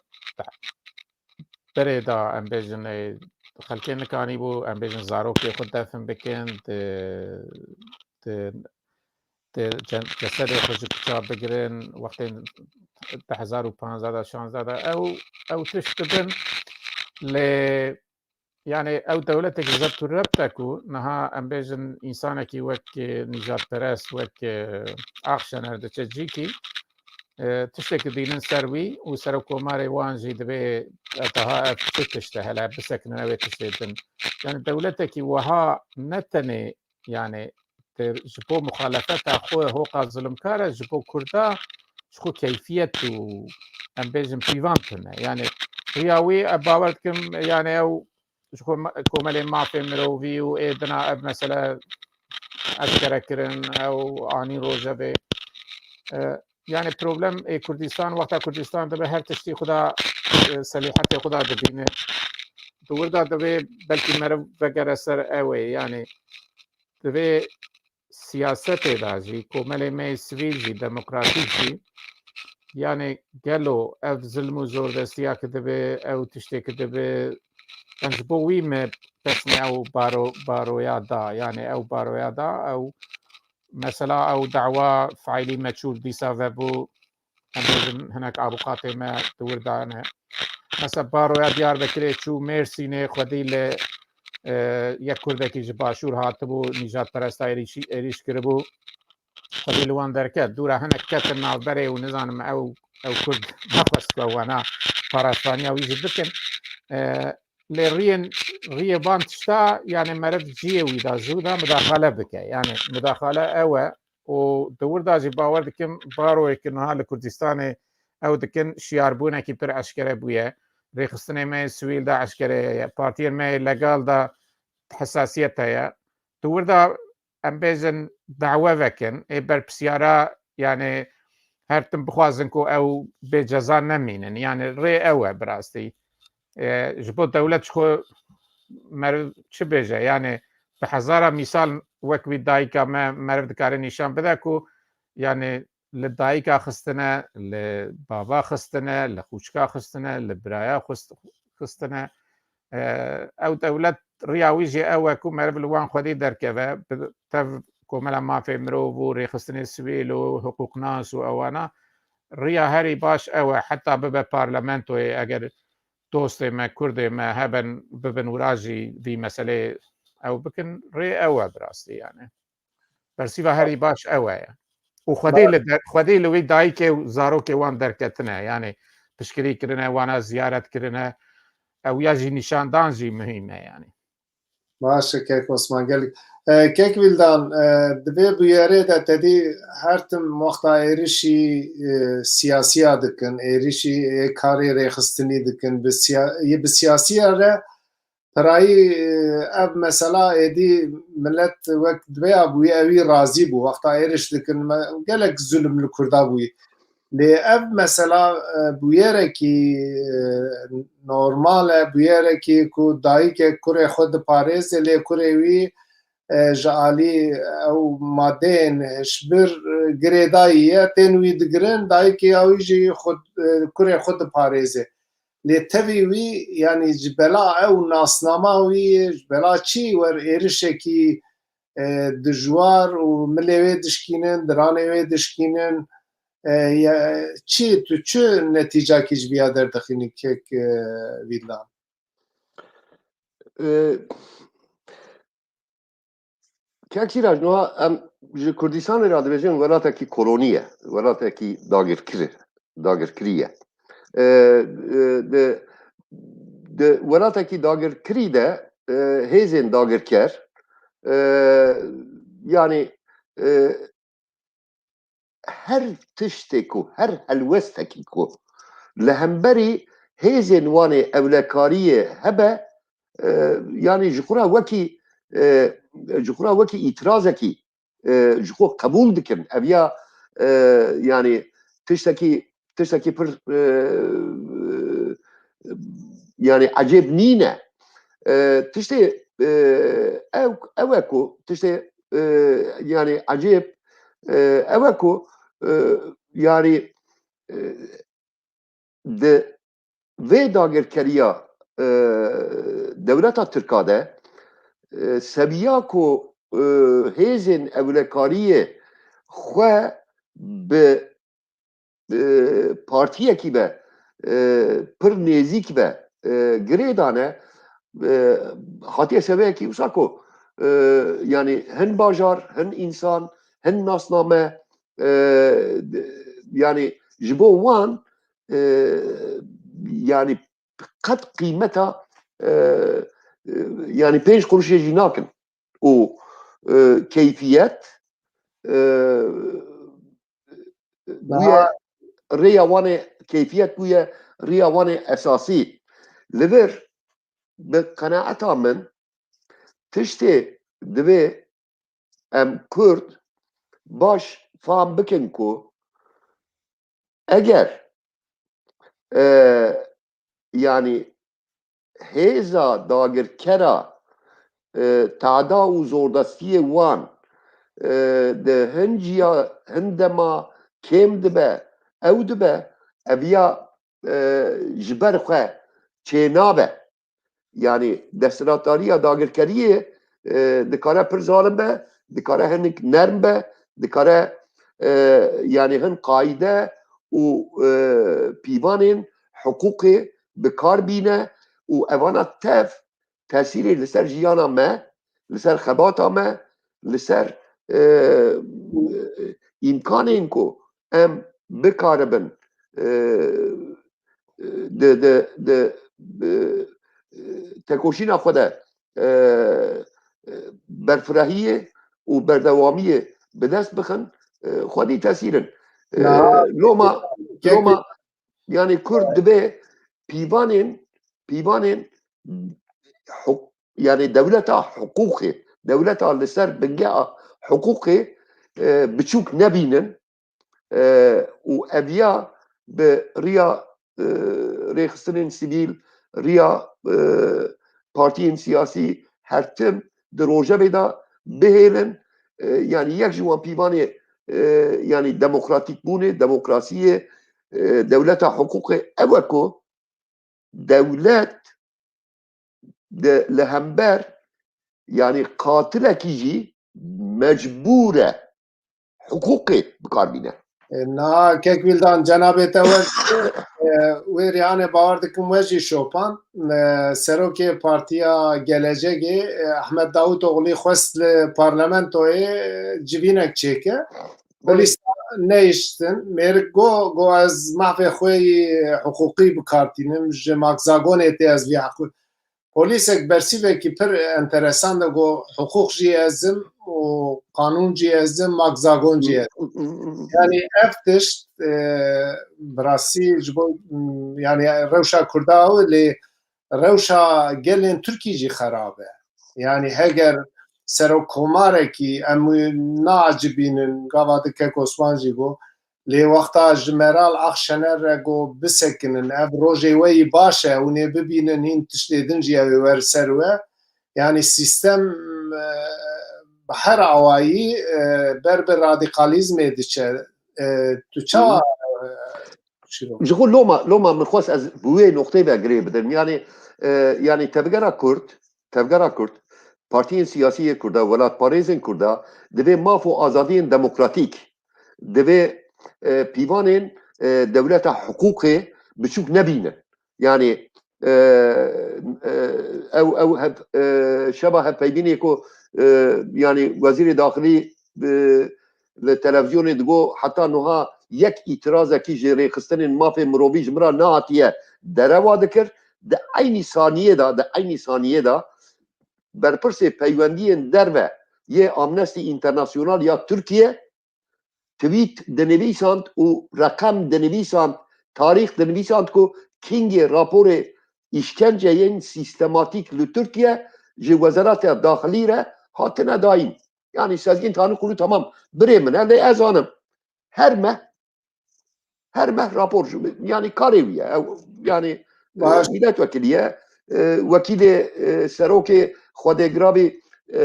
berê de em bêjin, e, xelkê nikanîbû, em bêjin zarokê xwe defin bikin, di, di, di cen-, cesedê xwe ji kuça bigirin, wextê di hezar û panzdeh de, şanzdeh de ew, ew tişt dibin. Lê yani ew dewletek zebt û rebt e ku niha em bêjin însanekî wek, e, nîjadperest, wek, e, Akşener diçe cîkî, e, tiştekî dînin ser wî û serokkomarê wan jî divê, e, daha ev çi tişt e hele bisekinin ew ê tiştê din. Yani dewletekî wiha ne tenê yani te-, ji bo muxalefeta xwe hoqa zilimkar e, ji bo Kurda ji xwe keyfiyet û em bêjin pîvan tune. Yani riya wî ez bawer dikim yani ew ji xwe ma-, komelê mafê mirovî û ê dina ev mesele eşkere kirin, ew anî rojevê. E, yani problem ê Kurdistan, wexta Kurdistan dibe her tiştî xwe da, e, selîhetê xwe da dibîne. Di wir de divê belkî meriv vegere ser ew ê, yani divê siyasetê de jî, komelê me yê sivîl jî, demokratîk jî, yani gelo ev zilm û zordestiya ki dibe, ew tiştê ki dibe, yani ji bo wî me pesnê ew baro-, baroya da, yani ew baroya da, ew mesela ew dawa faîlî meçûl dîsa vebû, em bêjin hinek avûkatê me di wir de ne. Mesela baroya Diyarbekirê çû Mêrsînê, xwedî li, e, yek kurdekî ji başûr hatibû, nîjadperesta êrîşî-, êrîş kiribû. Xwedî li wan derket. Dûra hinek ketin navberê û nizanim ew, ew kurd nexwest ku wana parastaniya wî jî bikin. E, lê riyên, riyê van tişta, yani meriv ciyê wî de zû de mudaxale bike. Yani mudaxale ew e û di wir de jî bawer dikim baroyê ki niha li Kurdistanê ew dikin şiyarbûnekî pir eşkere bûye. Rêxistinê me yê sivîl de eşkere ye. Partiyên me yê legal de hesasiyet heye. Di wir de em bêjin dawe vekin, ê berpirsiyara, yani her tim bixwazin ku ew bê ceza nemînin. Yani rê ew e bi rastî. E, ji bo dewlet ji xwe meriv çi bêje? Yani bi hezara mîsal wek wî dayika me meriv dikare nîşan bide ku yani li dayika xistine, li bava xistine, li xûçka xistine, li biraya xist-, xistine. E, ew dewlet riya wî jî ew e ku meriv li wan xwedî derkeve, bi tev Komela Mafê Mirov û Rêxistinê Sivîl û hiqûqnas û ewana riya herî baş ew e, heta bibe parlamentoyê, eger dostê me, kurdê me hebin, bibin wira jî vî meselê ew bikin, rê ew e bi rastî yani. Bersîva herî baş ew e. Û xwedî li der-, xwedî li wî dayikê û zarokê wan derketine, yani piştgirî kirine, wana ziyaret kirine, ew ya jî nîşandan jî muhîm e yani. Baş e, kek Osman, gelek. E, kek Vîldan, e, di vê bûyerê de te dî her tim wexta êrişî, e, siyasiya dikin, êrişî ê karê rêxistinî dikin, bi siya-, yê bi siyasiya re pirayî, e, ev mesela êdî milet wek divê ya bûyî, ewî razî bû. Wexta êriş dikin, me-, gelek zulm li Kurda bûyî. Lê ev mesela, e, bûyerekî, e, normal e, bûyerekî ku dayikek kurê xwe diparêze, lê kurê wî, e, ji alî ew madeyên hişbir, e, girêdayî ye, tên wî digirin, dayikê ya wî jî xwe, e, kurê xwe diparêze. Lê tevî wî, yanî ji bela ew nasnama wî, ji bela çi wer êrişekî, e, dijwar û milê wê dişkînin, diranê wê dişkînin, e, ya, çi, tu çi netîcakî ji vîya derdixînî kek, e, Vîldan? E, Kek Sîrac, niha em ji Kurdistanê re dibêjin welatekî kolonî ye, welatekî dagirkir, dagirkirî ye. E, e, di, di welatekî dagirkirî de, e, hêzên dagirker, e, yanî, e, her tiştê ku, her helwestekî ku li hemberî hêzên wan ê ewlekariyê hebe, e, yanî ji xwe re wekî, e, ji xwe re wekî îtirazekî, e, ji xwe qebûl dikin. Ev ya, e, yanî tiştekî, tiştekî pir, e, yanî ecêb nîne. E, tiştê, e, ew, ew e ku, tiştê, e, yanî ecêb, e, ew e ku, e, yanî, e, di vê dagirkeriya, e, dewleta Tirka de, e, seviya ku, e, hêzên ewlekariyê xwe bi, e, partiyekî ve, e, pir nêzîk ve, e, girê dane, e, hatiye seviyekî wisa ku, e, yanî hin bajar, hin însan, hin nasname, e, yanî ji bo wan, e, yanî qet qîmeta, e, e, yanî pênc quruşê jî nakin. Û, e, keyfiyet, e, bûye rêya wan ê, keyfiyet bûye rêya wan ê esasî. Li vir bi qenaeta min tiştê divê em Kurd baş fam bikin ku eger, e, yanî hêza dagirkera, e, tada û zordestiyê wan, e, di hin ciya, hin dema kêm dibe, ew dibe, ev ya, e, ji ber xwe çênabe. Yanî desthilatdariya dagirkeriyê, e, dikare pir zalim be, dikare hinek nerm be, dikare, e, yanî hin qaîde û, e, pîvanên hiqûqê bi kar bîne û evana tev tesîrê li ser jiyana me, li ser xebata me, li ser, e, îmkanên ku em bikaribin, e, di, di, di, e, tekoşîna xwe de, e, e, berfirehiyê û berdewamiyê bi dest bixin, e, xwedî tesîr in. E, loma, loma, yanî Kurd dibê pîvanên, pîvanên huk-, yanî dewleta hiqûqê, dewleta li ser bingeha hiqûqê, e, biçûk nebînin, e, û ev ya bi riya, e, rêxistinên sivîl, riya, e, partiyên siyasî her tim di rojevê de bihêlin, e, yanî yek ji wan pîvanê, e, yanî demokratîkbûnê, demokrasiyê, e, dewleta hiqûqê ew e ku dewlet de li hember, yanî qatilekî jî mecbûr e hiqûqê bi kar bîne. E, na, kek Wîldan, cenabê te wer, e, wê rêhanê bawer dikim we jî şopan. E, serokê Partiya Gelecegê, e, Ahmet Davutoğlu xwest li parlamentoyê, e, civînek çêke. Polîs nehiştin. Mêrik got, got, ez mafê xwe yî hiqûqî bi kar tînim, ji makzagonê tê ez vî heqû. Polîsek bersîvekî pir enteresan de got, hiqûq jî ez im û qanûn jî ez im, makzagon jî ez im. Yanî ev tişt, e, bi rastî ji bo, yanî rewşa Kurda ew lê rewşa gelên Tirkî jî xerab e. Yanî heger serokkomarekî, em wî naecibînin, gava di kek Osman jî got, lê wexta ji Meral Akşener re got bisekinin, ev rojê we yî baş e, hûn ê bibînin, hîn tiştê din jî ew ê wer ser we. Yanî sîstem, e, bi her awayî, e, ber bi radîkalîzmê diçe. E, tu çawa, e, Şîro? Ji xwe loma, loma min xwest ez bi wê noqteyê ve girê bidim. Yanî, e, yanî tevgera Kurd, tevgera Kurd, partiyên siyasî yê Kurda, welatparêzên Kurda, divê maf û azadiyên demokratîk, divê, e, pîvanên, e, dewleta hiqûqê biçûk nebînin. Yanî, e, e, ew, ew hev, e, şeva hevpeyvînê ku e, yanî wezîrê daxilî, e, li televizyonê digot, heta niha yek îtirazekî ji rêxistinên mafê mirovî ji min re nehatiye derewa dikir. Di eynî saniyê de, di eynî saniyê de berpirsê peywendiyên derve yê Amnesty International ya Tirkiye tweet dinivîsand û reqem dinivîsand, tarîx dinivîsand ku kingê raporê îşkenceyên sîstematîk li Tirkiye ji Wezareta Daxilî re hatine dayîn. Yanî Sezgîn Tanrıkulu tamam birê min e, lê ez zanim her meh, her meh rapor ji, yanî karê wî ye. Ew, yanî, e, Baş. Milletvekilî ye. E, wekîlê, e, serokê xwedêgiravî, e,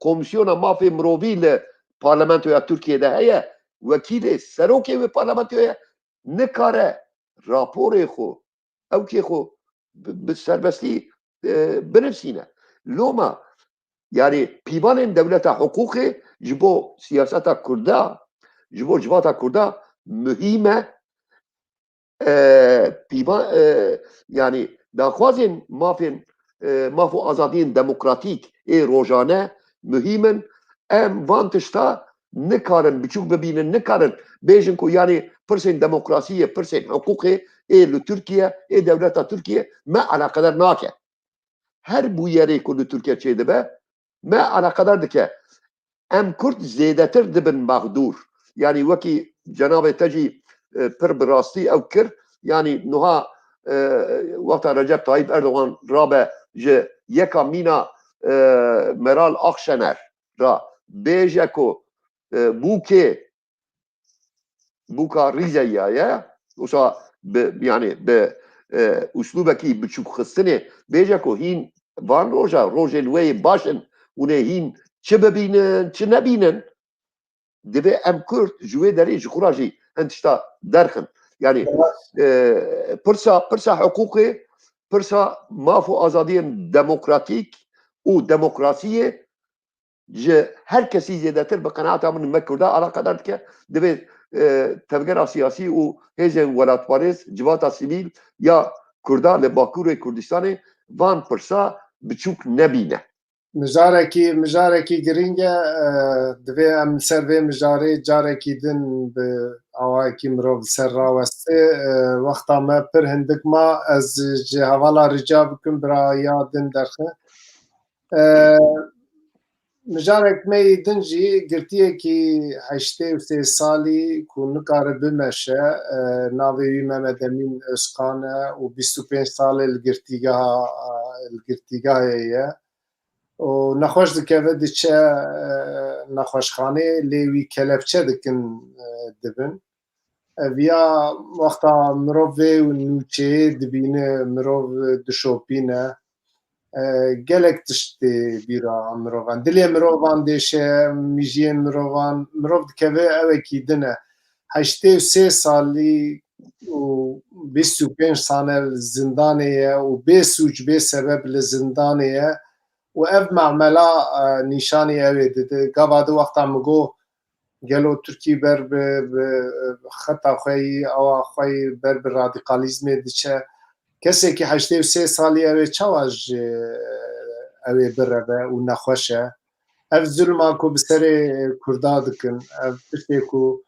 Komîsyona Mafê Mirovî li Parlamentoya Tirkiyê de heye. Wekîlê serokê wê parlamentoyê ye. Nikare raporê xwe, ewkê xwe bi, bi serbestî, e, binivîsîne. Loma, yanî pîvanên dewleta hiqûqê ji bo siyaseta Kurda, ji bo civata Kurda muhîm e. E, pîvan, e, yanî daxwazên mafên, e, maf û azadiyên demokratîk ê rojane muhîm in. Em van tişta nikarin biçûk bibînin, nikarin bêjin ku yanî pirsên demokrasiyê, pirsên hiqûqê ê li Tirkiye, ê dewleta Tirkiye me eleqedar nake. Her bûyerê ku li Tirkiye çêdibe, me eleqedar dike. Em Kurd zêdetir dibin mexdûr. Yanî wekî cenabê te jî, e, pir bi rastî ew kir. Yanî nuha, e, wexta Recep Tayyip Erdogan rabe ji yeka mîna, e, Meral Akşener ra bêje ku, e, bûkê bûka rîzeyiya ye. Wisa bi, yanî bi, e, uslûbekî biçûkxistinê bêje ku hîn van roja, rojên wê yê baş in, hûn ê hîn çi bibînin, çi nebînin, divê em Kurd ji wê derê ji xwe re jî hin tişta derxin. Yanî, e, pirsa, pirsa hiqûqê, pirsa maf û azadiyên demokratîk û demokrasiyê ji her kesî zêdetir bi qenaeta min me Kurda eleqedar dike. Divê, e, tevgera siyasî û hêzên welatparêz, civata sivîl ya Kurda li Bakurê Kurdistanê van pirsa biçûk nebîne. Mijarekî, mijarekî girîng e, e, divê em ser vê mijarê carekî din bi awayekî mirov ser rawestê. E, wexta me pir hindik ma, ez ji hevala rica bikim bira ya din derxe. E, mijarek me yê din jî girtiyekî heştê û sê salî ku nikare bimeşe, e, navê wî Mehmet Emîn Özkan e û bîst û pênc sal e li girtîgeha, e, li girtîgehê ye û nexweş dikeve diçe, e, nexweşxanê, lê wî kelepçe dikin, e, dibin. Ev ya wexta mirov vê nûçeyê dibîne, mirov dişopîne, e, gelek tişt tê bîra mirovan. Dilê mirovan dêşe, mijiyên mirovan, mirov dikeve ewekî din e. Heştê û sê salî û bîst û pênc sane li zindanê ye û bê sûc, bê sebeb li zindanê ye û ev mamela, e, nîşanî ew ê dide. Gava di wexta min got, gelo Tirkî ber bi, bi xeta xwe yî, awa xwe yî ber bi radîkalîzmê diçe. Kesekî heştê û sê salî ew ê çawa ji ew ê bireve û nexweş e? Ev zulma ku bi serê Kurda dikin, ev tiştê ku,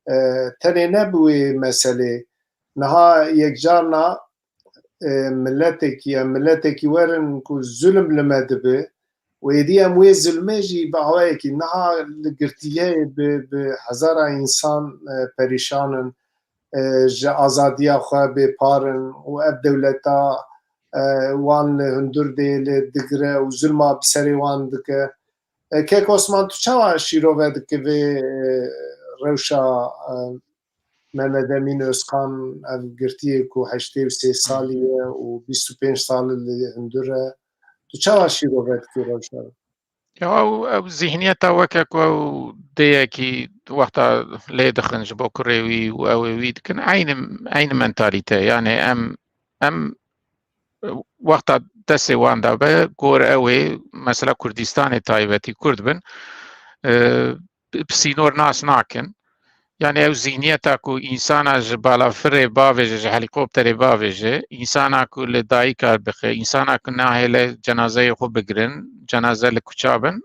e, tenê ne bi wê meselê. Niha yekcarna, e, miletekî, em miletekî werin ku zulm li me dibe û êdî em wê zulmê jî bi awayekî niha li girtîgehê bi, bi hezara însan, e, perîşan in, e, ji azadiya xwe bêpar in û ev dewleta, e, wan li hundir dê, li digire û zulma bi serê wan dike. E, Kek Osman, tu çawa şîrove dike vê, e, rewşa, e, Mehmet Emîn Özkan, ev girtiyê ku heştê û sê salî ye û bîst û pênc sal li hundir e. Tu çawa şîrove dikî rewşa? Ya ew, ew zihniyeta weke ku ew dêyekî wexta lê dixin ji bo kurê wî û ew ê wî dikin, eynî, eynî mentalîte. Yani em, em wexta destê wan de be, gor ew ê mesela Kurdistanê taybetî Kurd bin, e, bi sînor nas nakin. Yani ew zihniyeta ku însana ji balafirê bavêje, ji helîkopterê bavêje, însana ku li dayika bixe, însana ku nahêle cenazeyê xwe bigirin, cenaze li kuça bin,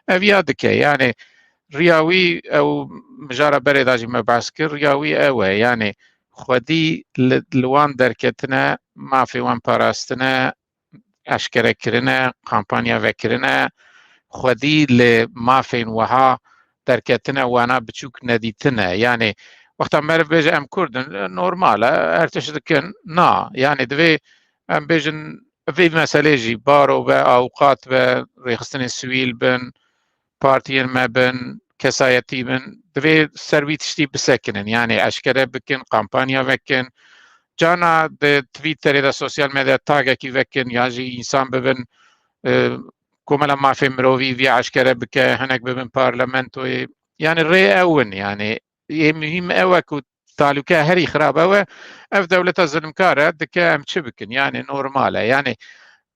Ev ya dike, yani riya wî ew mijara berê de jî me behs kir, riya wî ew e, yani xwedî li, li wan derketine, mafê wan parastine, eşkere kirine, kampanya vekirine, xwedî li mafên wiha derketine, wana biçûk nedîtine. Yani wexta meriv bêje em Kurd in, normal e, her tişt dikin. Na, yani divê em bêjin vê meselê jî baro be, awqat be, rêxistinên sivîl bin, partiyên me bin, kesayetî bin, divê ser wî tiştî bisekinin. Yani eşkere bikin, kampanya vekin. Cana di Twitterê de, sosyal medyada tagekî vekin, ya jî însan bibin, e, Komela Mafê Mirovî vî eşkere bike, hinek bibin parlamentoyê. Yani rê ew in, yani yê muhîm ew e ku talûke herî xirab ew e. Ev dewleta zilimkar e, dike em çi bikin? Yani normal e. Yani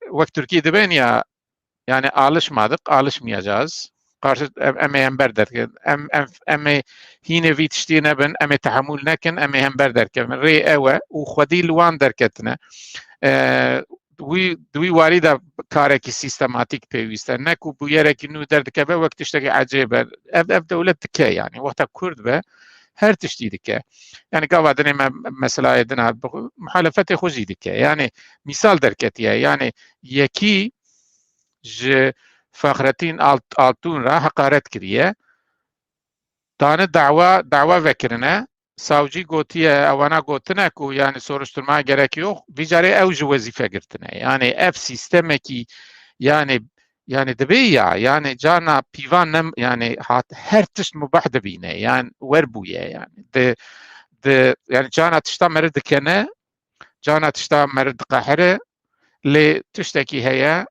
wek Tirkî dibên ya, yani alışmadık, alışmayacağız. Karşı em, em ê hember derkevin. Em, em, em ê hînê vî tiştî nebin, em ê tehemûl nekin, em ê hember derkevin. Rê ew e û xwedî li wan derketine. E, wî, di wî warî de karekî sîstematîk pêwîst e. Ne ku bûyerekî nû derdikeve wek tiştekî ecêb e. Ev, ev dewlet dike yani. Wexta Kurd be, her tiştî dike. Yani gava dinê me meselayê din hat, muhalefetê xwe jî dike. Yani mîsal derketiye. Yani yekî ji Fexretîn Alt-, Altun re heqaret kiriye. Dane dawa, dawa vekirine. Savcî gotiye, ewana gotine ku yani soruşturma gerek yok. Vî carê ew ji wezîfe girtine. Yani ev sîstemekî yani yani dibe ya, yani cana pîvan nem, yani hat, her tişt mubah dibîne, yani wer bûye, yani di, di, yani cana tişta meriv dikene, cana tişta meriv diqehire, lê tiştekî heye,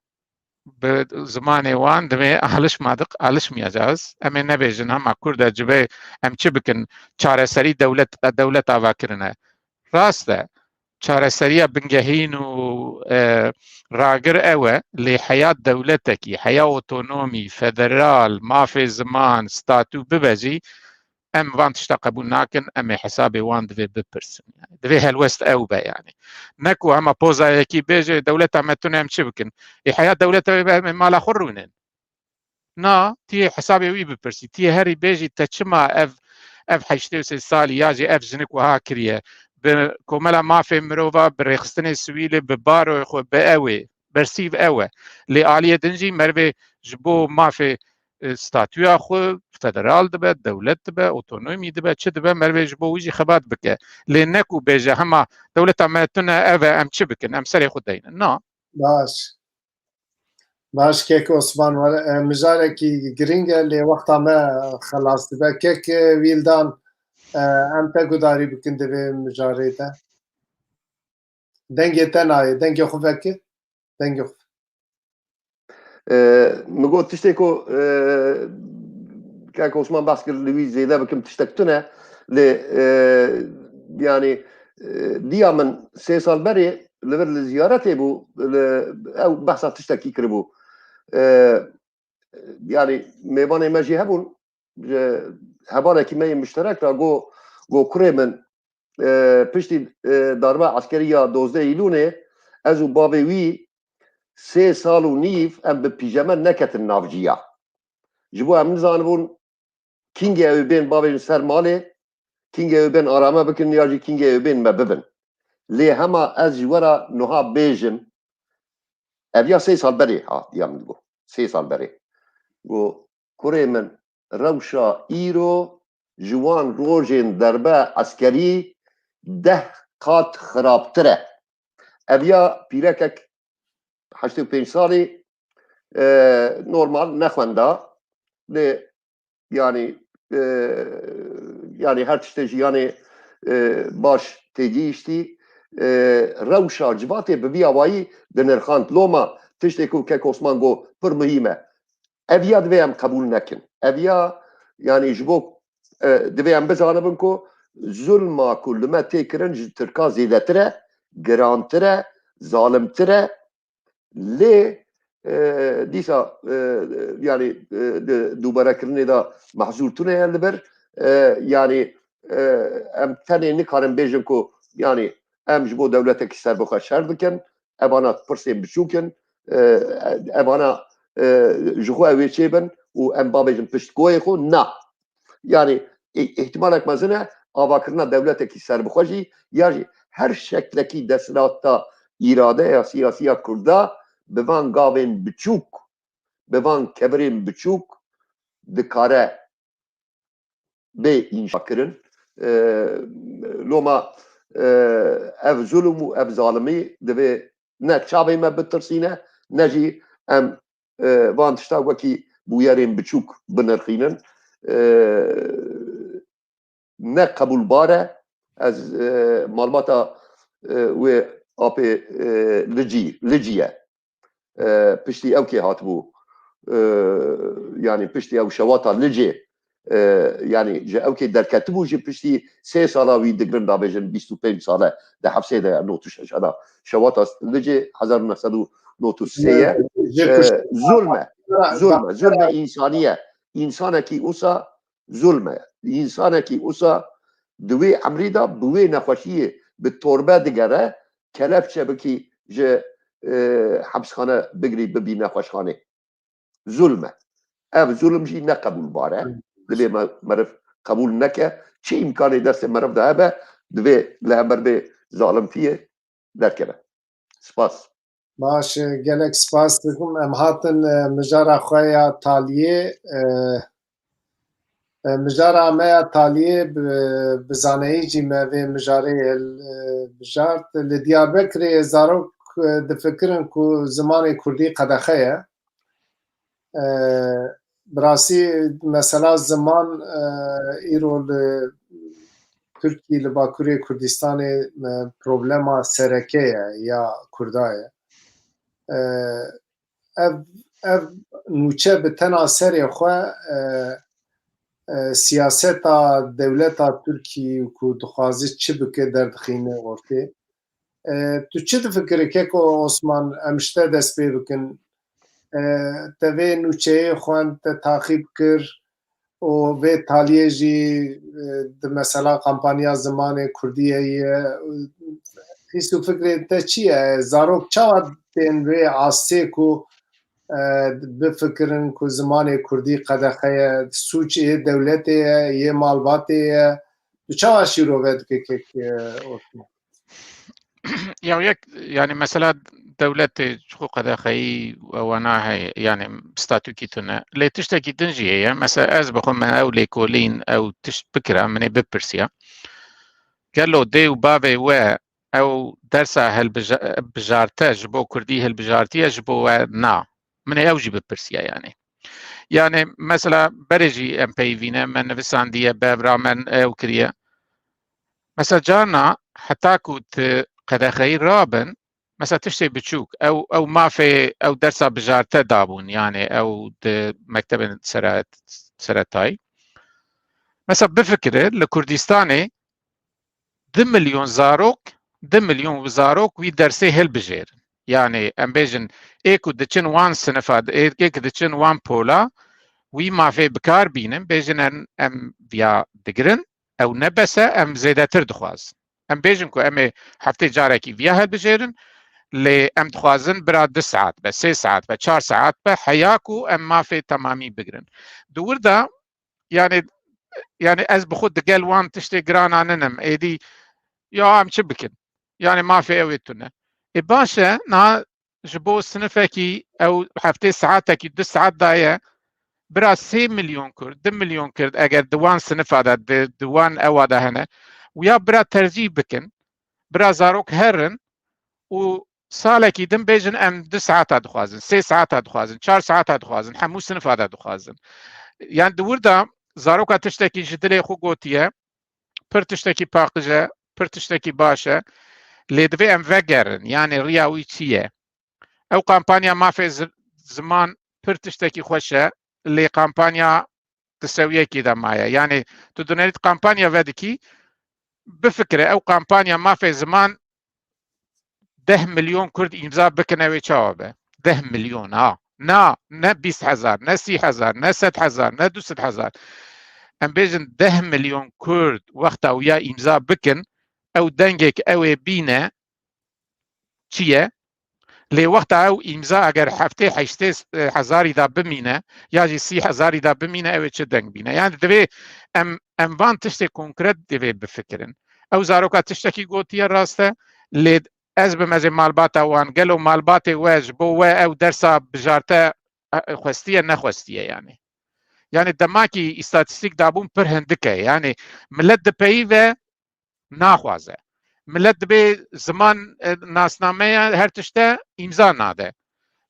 bi zimanê wan divê alışmadık, alışmayacağız. Em ê nebêjin hema Kurd e, cibê em çi bikin, çareserî dewlet, dewlet ava kirine. Rast e, çareseriya bingehîn û, e, ragir ew e, lê heya dewletekî, heya otonomî, federal, mafê ziman, statû bibe jî, em van tişta qebûl nakin, em ê hesabê wan divê bipirsin. Yani, divê helwest ew be yani. Ne ku hema poza yekî bêje, dewleta me tune, em çi bikin? Ê heya dewleta me, em ê mala xwe rûnin. Na, tiyê hesabê wî bipirsî. Tiyê herî bêjî te çima ev, ev heştê û sê salî ya jî ev jinik wiha kiriye? Bi Komela Mafê Mirova, bi rêxistinê sivîlê, bi baroyê xwe, bi ew ê. Bersîv ew e. Lê aliyê din jî merivê ji bo mafê, e, statûya xwe, federal dibe, dewlet dibe, otonomî dibe, çi dibe, merivê ji bo wî jî xebat bike. Lê ne ku bêje hema dewleta me tune ev e, em çi bikin, em serê xwe deynin. Na. Baş. Baş kek Osman, wele, e, mijarekî giring e, lê wexta me xelas dibe. Kek, e, Wîldan, e, em te gudarî bikin di vê mijarê de. Dengê te nayê, dengê xwe vekir, dengê xwe. E, min got tiştê ku, e, kek Osman behs kir, li wî zêde bikim tiştek tune, lê, e, yani, e, diya min sê sal berê li vir li ziyaretê bû, li, ew behsa tiştekî kiribû. E, yani mêvanê me jî hebûn, ji hevalekî me yê muşterek re got, got, kurê min, e, piştî, e, darbe eskerî ya dozdeh Îlûnê ez û bavê wî sê sal û nîv em bi pîjeme neketin nav ciya. Ji bo em nizanibûn kîngê ew ê bên bavêjin ser malê, kîngê ew ê bên arame bikin ya jî kîngê ew ê bên me bibin. Lê hema ez ji we re niha bêjim, ev ya sê sal berê hat, ya min digot. Sê sal berê. Got, kurê min, rewşa îro ji wan rojên derbe eskerî deh qat xirabtir e. Ev ya pîrekek heştê û pênc salî, e, normal nexwenda, lê yani, e, yani her tiştê jî yani, e, baş têgihiştî, e, rewşa civatê bi vî awayî dinirxand. Loma tiştê ku kek Osman got pir muhîm e. Ev ya divê em qebûl nekin. Ev ya, yani ji bo, e, divê em bizanibin ku zulma ku li me tê kirin ji Tirka zêdetir e, girantir e, zalimtir e. Lê, e, dîsa, e, yani, e, di dûberekirinê de mehzûr tune ye li vir. E, yani, e, em tenê nikarin bêjin ku, yani, em ji bo dewletekî serbixwe şer dikin. Evana pirsên biçûk in. E, evana, e, ji xwe ew ê çêbin û em babêjin pişt koyê xwe, na. Yani î-, îhtimalek mezin e avakirina dewletekî serbixwe jî ya jî her şeklekî desthilata îradeya siyasî ya Kurda bi van gavên biçûk, bi van kevirên biçûk dikare bê înşa kirin. E, loma, e, ev zulm û ev zalimî divê ne çavê me bitirsîne, ne jî em, e, van tişta wekî bûyerên biçûk binirxînin. E, ne qebûlbar e. Ez, e, malbata, e, wê apê, e, Licî, Licî ye. E, piştî ew kê hatibû, e, yani piştî ew şewata Licê, e, yani ji ew kê derketibû, ji piştî sê sala wî digirin, davêjin bîst û pênc sale di hefsê de, nod û şeş ana. Şewata Licê hezar û neh sed û nod û sê ye. E, zulm e. Zulm e. Zulmê însanî ye. Însanekî wisa zulm e. Însanekî wisa di wê emrî de bi wê nexweşiyê bi torbe digere, kelepçe bikî ji, e, hepsxane bigirî bibî nexweşxanê. Zulm e. Ev zulm jî ne qebûlbar e. Divê me-, meriv qebûl neke. Çi îmkanê destê meriv de hebe, divê li hember vê zalimtiyê derkeve. Spas. Baş e, gelek spas dikim. Em hatin, e, mijara xwe ya taliyê, e, e, mijara me ya taliyê bi, bi zaneyî jî me vê mijarê hil, e, bijart. Li Diyarbekirê zarok, e, difikirin ku zimanê kurdî qedexe ye. E, bi rastî mesela ziman, e, îro li Tirkî, li Bakurê Kurdistanê, e, problema sereke ye ya Kurda ye. E, ev, ev nûçe bi tena serê xwe, e, e, siyaseta dewleta Tirkî ku dixwaze çi bike derdixîne ortê. E, tu çi difikirî Keko Osman, em ji te dest pê bikin? E, te vê nûçeyê xwend, te taqîb kir û vê taliyê jî, e, di mesela kampanya zimanê kurdî ye ye. Hîs û fikrê te çi ye? Zarok çawa tên vê astê ku, e, bifikirin ku zimanê kurdî qedexe ye? Sûc ê dewletê ye, yê malbatê ye? Tu çawa şîrove dike Kek, e, Osman? Ya yek, yani mesela dewletê ji xwe qedexeyî û ewana heye, yani statûkî tune. Lê tiştekî din jî heye. Mesela ez bi xwe me ew lêkolîn, ew tişt bikira, min ê bipirsiya. Gelo dê û bavê we ew dersa hilbija-, bijarte ji bo kurdî hilbijartiye, ji bo we na? Min ê ew jî bipirsiye yani. Yani mesela berê jî em peyivîne, me nivisandiye, bevra me ew kiriye. Mesela carna heta ku tu qedexeyî rabin, mesela tiştê biçûk, ew, ew mafê, ew dersa bijarte dabûn, yani ew di mektebên sere-, seretayî. Mesela bifikire, li Kurdistanê du milyon zarok, du milyon zarok wî dersê hilbijêrin. Yani em bêjin, ê ku diçin wan sinifa, ê, ê ku diçin wan pola, wî mafê bi kar bînin, bêjin em, em viya digirin, ew ne bes e, em zêdetir dixwazin. Em bêjin ku em ê heftê carekî viya hilbijêrin, lê em dixwazin bira du saet be, sê saet be, çar saet be, heya ku em mafê temamî bigirin. Di wir de, yani, yani ez bi xwe digel wan tiştê girana ninim, êdî ya em çi bikin? Yani mafê ew ê tune. Ê baş e, niha ji bo sinifekî ew heftê saetekî du saet daye, bira sê milyon Kurd, du milyon Kurd eger di wan sinifa de, di, di wan ewa de hene, û ya bira tercîh bikin, bira zarok herin û salekî din bêjin em du saeta dixwazin, sê saeta dixwazin, çar saeta dixwazin, hemû sinifa de dixwazin. Yani di wir de zaroka tiştekî ji dilê xwe gotiye, pir tiştekî paqij e, pir tiştekî baş e, lê divê em vegerin, yani riya wî çi ye? Ew kampanya mafê zi-, ziman pir tiştekî xweş e, lê kampanya di sewiyekî de maye. Yani tu dinerît kampanya vedikî, bifikire ew kampanya mafê ziman deh milyon Kurd îmza bikin, ew ê çawa be? Deh milyon ha. Na, ne bîst hezar, ne sî hezar, ne sed hezar, ne du sed hezar. Em bêjin deh milyon Kurd wexta wiya îmza bikin, ew dengek ew ê bîne çi ye? Lê wexta ew îmza eger heftê heştê hezarî da bimîne ya jî sî hezarî da bimîne, ew ê çi deng bîne? Yani divê em, em van tiştê konkret divê bifikirin. Ew zaroka tiştekî gotiye rast e, lê ez bim, ez ê malbata wan, gelo malbatê we ji bo we ew dersa bijarte, e, xwestiye, nexwestiye yani? Yani demakî îstatîstîk dabûn pir hindik e. Yani millet dipeyî ve naxwaze. Millet dibê ziman, e, nasnameya her tişte îmza nade.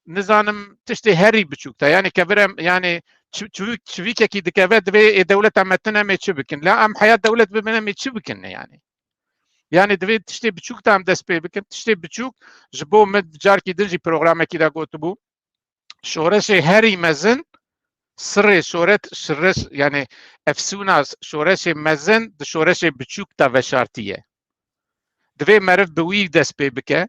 Nizanim tiştê herî biçûk de. Yani kevirem, yani çi-, çivîk-, çivîkekî dikeve divê ê dewleta me tune em ê çi bikin? La em heya dewlet bibin em ê çi bikin ne yani? Yani divê tiştê biçûk de em dest pê bikin. Tiştê biçûk ji bo min carkî din jî programekî de gotibû. Şoreşê herî mezin, sirrê şoret-, şirreş, yani efsûna şoreşê mezin di şoreşê biçûk de veşartiye. Divê meriv bi wî dest pê bike.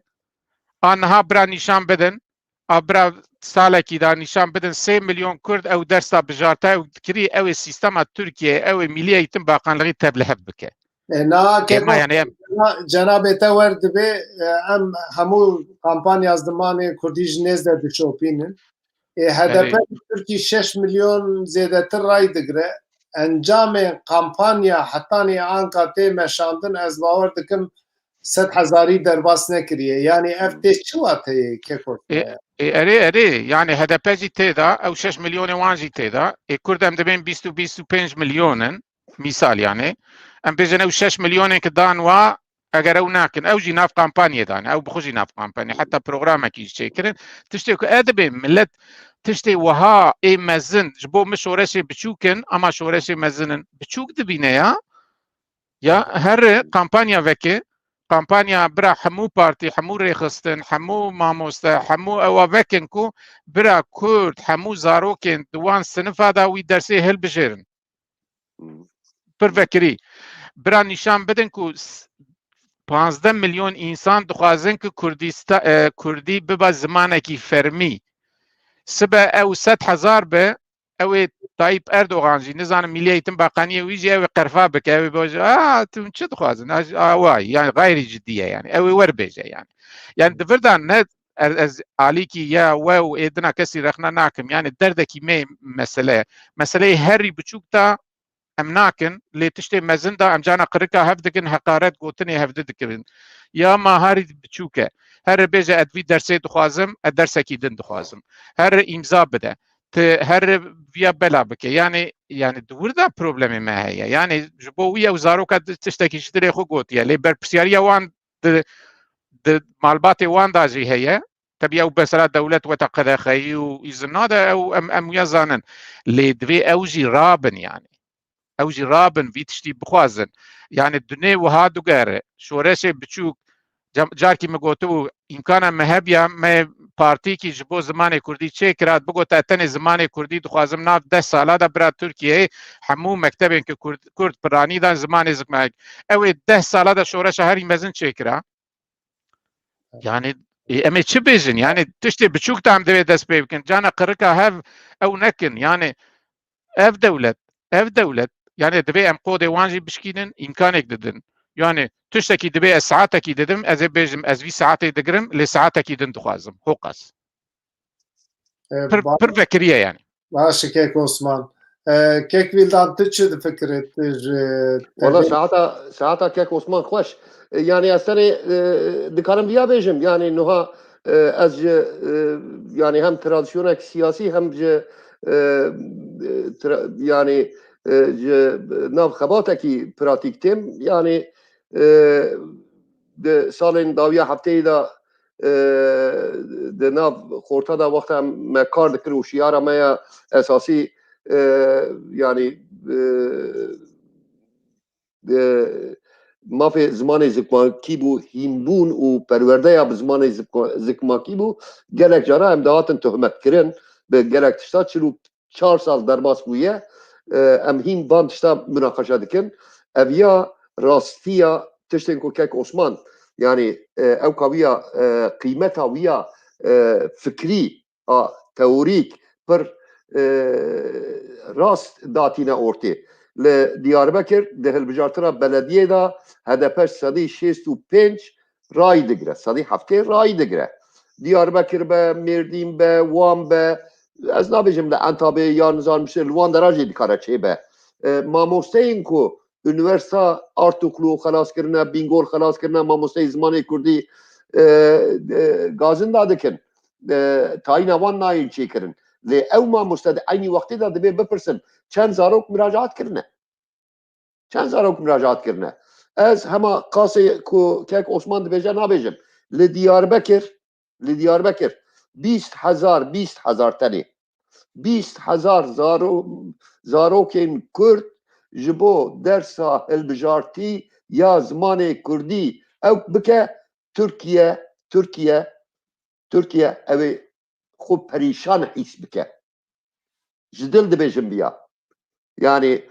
A niha bira nîşan bidin, a bira salekî da nîşan bidin, sê milyon Kurd ew dersa bijarte ew dikirî, ew ê sîstema Tirkiyeyê, ew ê Milî Eğitim Bakanlığı teblihev bike. E, na Ema keko yani em cena-, cenabê te wer dibê, e, em hemû kampanya zimanê kurdî ji nêz de dişopînin. E, H D P Erê. Tirkî şeş milyon zêdetir ray digire. Encamê kampanya hetanî anka tê meşandin, ez bawer dikim sed hezarî derbas nekiriye. Yani ev tê çi wateyê keko? E, e, erê, erê. Yani H D P jî tê de, ew şeş milyonê wan jî tê de. E, Kurd em dibên bîst û bîst û pênc milyon in. Mîsal yani. Em bêjin ew şeş milyonên ki dan wa, eger ew nakin, ew jî nav kampanyê dane, ew bi xwe jî nav kampanyê, heta programekî jî çêkirin. Tiştê ku e dibê millet tiştê wiha ê mezin, ji bo min şoreşê biçûk in, ama şoreşê mezin in, biçûk dibîne ya. Ya her kampanya veke, kampanya bira hemû partî, hemû rêxistin, hemû mamoste, hemû ewa vekin ku bira Kurd, hemû zarokên di wan sinifa de wî dersê hilbijêrin. Hmm. Pir vekirî. Bira nîşan bidin ku s-, panzdeh milyon însan dixwazin ku Kurdista-, e, Kurdî bibe zimanekî fermî. Sibe ew sed hezar be, ew ê Tayyip Erdogan jî, nizanim Milî Eğitim Bakaniyê wî jî ew ê qerfa bike, ew ê bêje, "A, tu çi dixwazin? A, a, way, yani gayrî cidî ye yani." Ew ê wer bêje yani. Yani di vir de ne er-, ez alîkî ya we û ê dina kesî rexne nakim. Yani derdekî me mesele ye. Meseleyê herî biçûk de em nakin, lê tiştê mezin de em cana qirika hev dikin, heqaret gotinê hevdi dikirin. Ya ma herî biçûk e. Here bêje, "Ez vî dersê dixwazim, ez dersekî din dixwazim." Here îmza bide. Ti here viya bela bike. Yani, yani di wir de problemê me heye. Yani ji bo wî ew zaroka di-, tiştekî ji dilê xwe gotiye. Lê berpirsiyariya wan di, di malbatê wan de jî heye. Tebî ew mesela dewlet weta qedexeyî û îzin nade, ew em, em wiya zanin. Lê divê ew jî rabin yani. Ew jî rabin vî tiştî bixwazin. Yani dunê wiha dugere. Şoreşê biçûk, cam-, carkî min gotibû, îmkana me hebiya, me partîkî ji bo zimanê kurdî çêkira, bigot, "Ez tenê zimanê kurdî dixwazim, nav deh sala de bira Tirkiyeyê hemû mektebên ki kurd, kurd piranî dan zimanê zikmek." Ew ê deh sala de şoreşa herî mezin çêkira. Yani, e, em ê çi bêjin? Yani tiştê biçûk de em divê dest pê bikin. Cana qirika hev ew nekin. Yani ev dewlet, ev dewlet, yani divê em qodê wan jî bişkînin, îmkanek didin. Yani tiştekî divê ez saetekî didim, ez ê bêjim, "Ez vî saetê digirim, lê saetekî din dixwazim." Hoqas. E, Pir, ba-, pir vekiriye yani. Baş e, kek Osman. E, kek Vildan, tu çi difikirî? Tu ji Wala tevê saeta, saeta kek Osman xweş. E, yani ez tenê, e, dikarim viya bêjim. Yani nuha, e, ez ji, e, yani hem tradisyonek siyasî hem ji, e, tra-, yani, e, ji nav xebatekî pratîk têm. Yani, e, di salên dawiya hefteyê de, e, di nav xorta de wexta me kar dikir û şiyara me ya esasî, e, yani, e, e, mafê zimanê zikmakî bû, hînbûn û perwerdeya bi zimanê zikma-, zikmakî bû. Gelek cara em dihatin tohmetkirin bi gelek tişta, çil û çar sal derbas bûye. E, em hîn van tişta munaqeşe dikin. Ev ya rastiya tiştên ku kek Osman, yani, e, ew ka wiya, e, qîmeta wiya, e, fikrî a teorîk pir, e, rast datîne ortê. Li Diyarbekir di hilbijartina belediyê de H D P sedî şêst û pênc ray digire, sedî heftê ray digire. Diyarbekir be, Mêrdîn be, Wan be, ez nabêjim li Entabê ya nizanim çi, li wan dera jî dikare çêbe. E, mamosteyên ku Unîversîta Artuklu xelas kirine, Bîngol xelas kirine, mamosteyê zimanê kurdî, e, e, gazinda dikin. E, tayîna wan nayên çêkirin. Lê ew mamoste di eynî wextê de divê bipirsin, çend zarok miracaat kirine? Çend zarok miracaat kirine? Ez hema qasê ku kek Osman dibêje nabêjim. Li Diyarbekir, li Diyarbekir bîst hezar, bîst hezar tenê. Bîst hezar zaro-, zarokên Kurd ji bo dersa hilbijartî ya zimanê Kurdî ew bike Tirkiye, Tirkiye, Tirkiye ew ê xwe perîşan hîs bike. Ji dil dibêjim viya. Yani,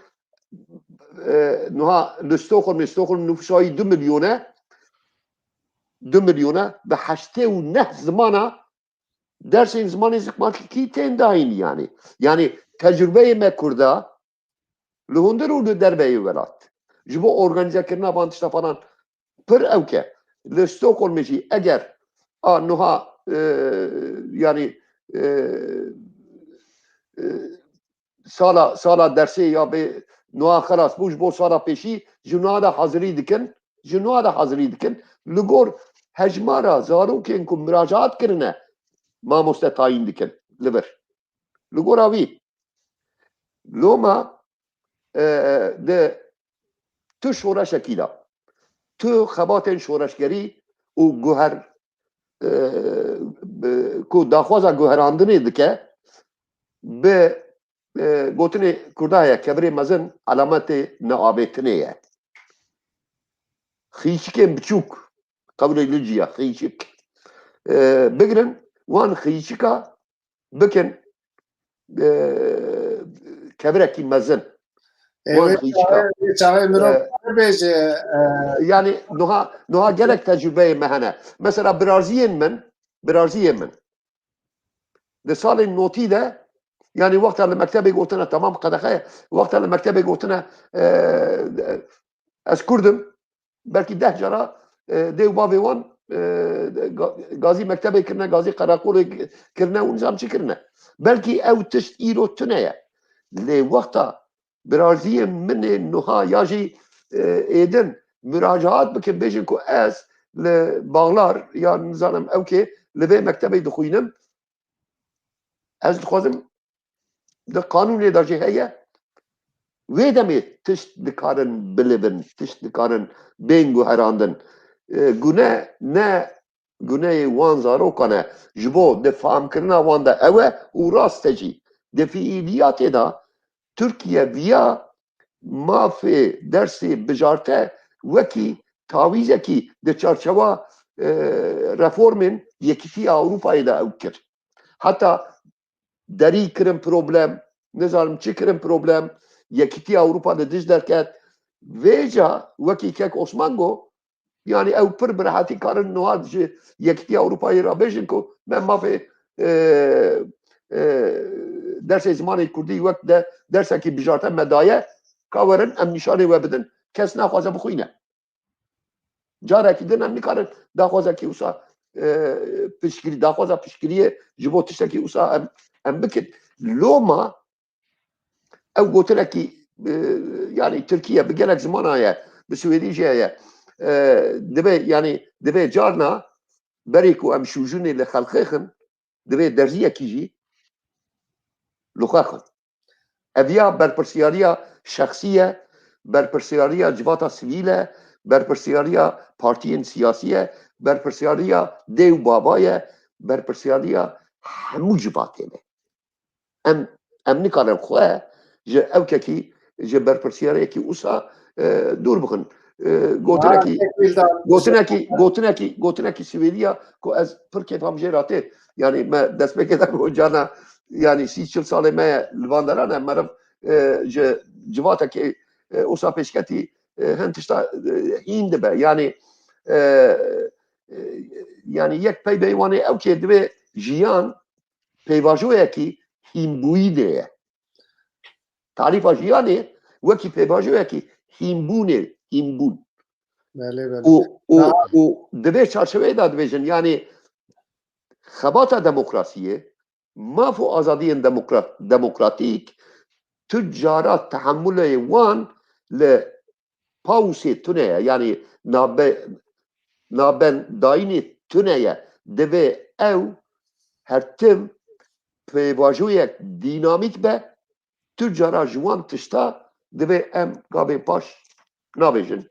e, nuha li Stockholmê, Stockholm nüfusa wî du milyon e, du milyon e, bi heştê û neh zimana dersên zimanê zikmakî tên dayîn yani. Yani tecrubeyê me Kurda li hundir û li derveyê welat. Ji bo organîzekirina van tişta falan pir ewk e. Li Stockholmê jî eger a nuha, e, yani, e, e, sala, sala dersê ya bê nuha xelas bû, ji bo sala pêşî ji nuha de hazirî dikin, ji nuha de hazirî dikin. Li gor hejmara zarokên ku miracaat kirine mamoste tayîn dikin li vir. Li gora wî, loma, e, di tu şoreşekî de, tu xebatên şoreşgerî û guher, e, bi, ku daxwaza guherandinê dike, bi, e, gotinê Kurda heye, kevirê mezin alametê neavêtinê ye. Xîçikên biçûk, qewlê li ciya, xîçik, e, bigirin, wan xîçika bikin, e, kevirekî mezin. Ê, Wan wê xîçika. çaxê, wê çaxê mirov E, bêje, e, Yani, nuha, nuha gelek tecrübeyê me hene. Mesela, birarziyên min, birarziyên min. Di salên notî de, yani, wexta li mektebê gotine, tamam qedexe ye, wexta li mektebê gotine, e, ez Kurd im, belkî deh cara, e, dê û bavê wan, e, ga-, gazî mektebê kirine, gazî qereqolê kirine û nizam çi kirine. Belkî ew tişt îro tune ye. Lê wexta birarziyên min ê nuha ya jî, e, êdin muracaat bikin, bêjin ku ez li Bağlar ya nizanim ewkê li vê mektebê dixwînim, ez dixwazim di qanûnê de jî heye. Wê demê tişt dikarin bilivin, tişt dikarin bên guherandin. E, gune ne guneyê wan zarokan e. Ji bo di famkirina wan de ew e û rast e jî. Di fiîliyatê de Tirkiye viya mafê dersê bijarte wekî tawîzekî di çarçewa, e, reformên Yekîtiya Ewropayê de ew kir. Heta derî kirin problem, nizanim çi kirin problem, Yekîtiya Ewropa li dij derket. Vêca wekî kek Osman got, yani ew pir bi rehetî karin niha ji Yekîtiya Ewropayê re bêjin ku me mafê, e, e, dersê zimanê kurdî wek de dersekî bijarte me daye, ka werin em nîşanê we bidin. Kes naxwaze bixwîne. Carekî din em nikarin daxwazekî wisa, e, piştgirî, daxwaza piştgiriyê ji bo tiştekî wisa em, em bikin. Loma ew gotinekî, e, yani Tirkiye bi gelek zimana ye, bi Swêdî jî heye. E, divê, yani divê carna berê ku em şûjûnê li xelqê xin, divê derziyekî jî li xwe xin. Ev ya berpirsiyariya şexsî ye, berpirsiyariya civata sivîl e, berpirsiyariya partiyên siyasî ye, berpirsiyariya dê û bava ye, berpirsiyariya hemû civatê ne. Em, em nikarin xwe ji ewkekî, ji berpirsiyariyekî wisa, e, dûr bixin. E, gotinekî, Aa, gotinekî, gotinekî, gotinekî Swêdiya ku ez pir kêfam jê re tê. Yani me destpêkê de ku carna, yani sî çil salê me ye li van deran e, meriv, e, ji civatekê, e, wisa pêşketî, e, hin tişta, e, hîn dibe. Yani, e, e, yani yek peyvê wan ê ew kê divê jiyan pêvajoyekî hînbûyînê ye. Tarîfa jiyanê wekî pêvajoyekî hînbûnê, hînbûn. Belê, belê. Û, û, Daha û di vê çarçeveyê de dibêjin, yani xebata demokrasiyê, maf û azadiyên demokrat, demokratîk tu cara tehemulê wan li pawsê tune ye, yanî nabe, nabendayînê tune ye. Divê ew her tim pêvajoyek dînamîk be, tu cara ji wan tişta divê em gavê paş nabêjin.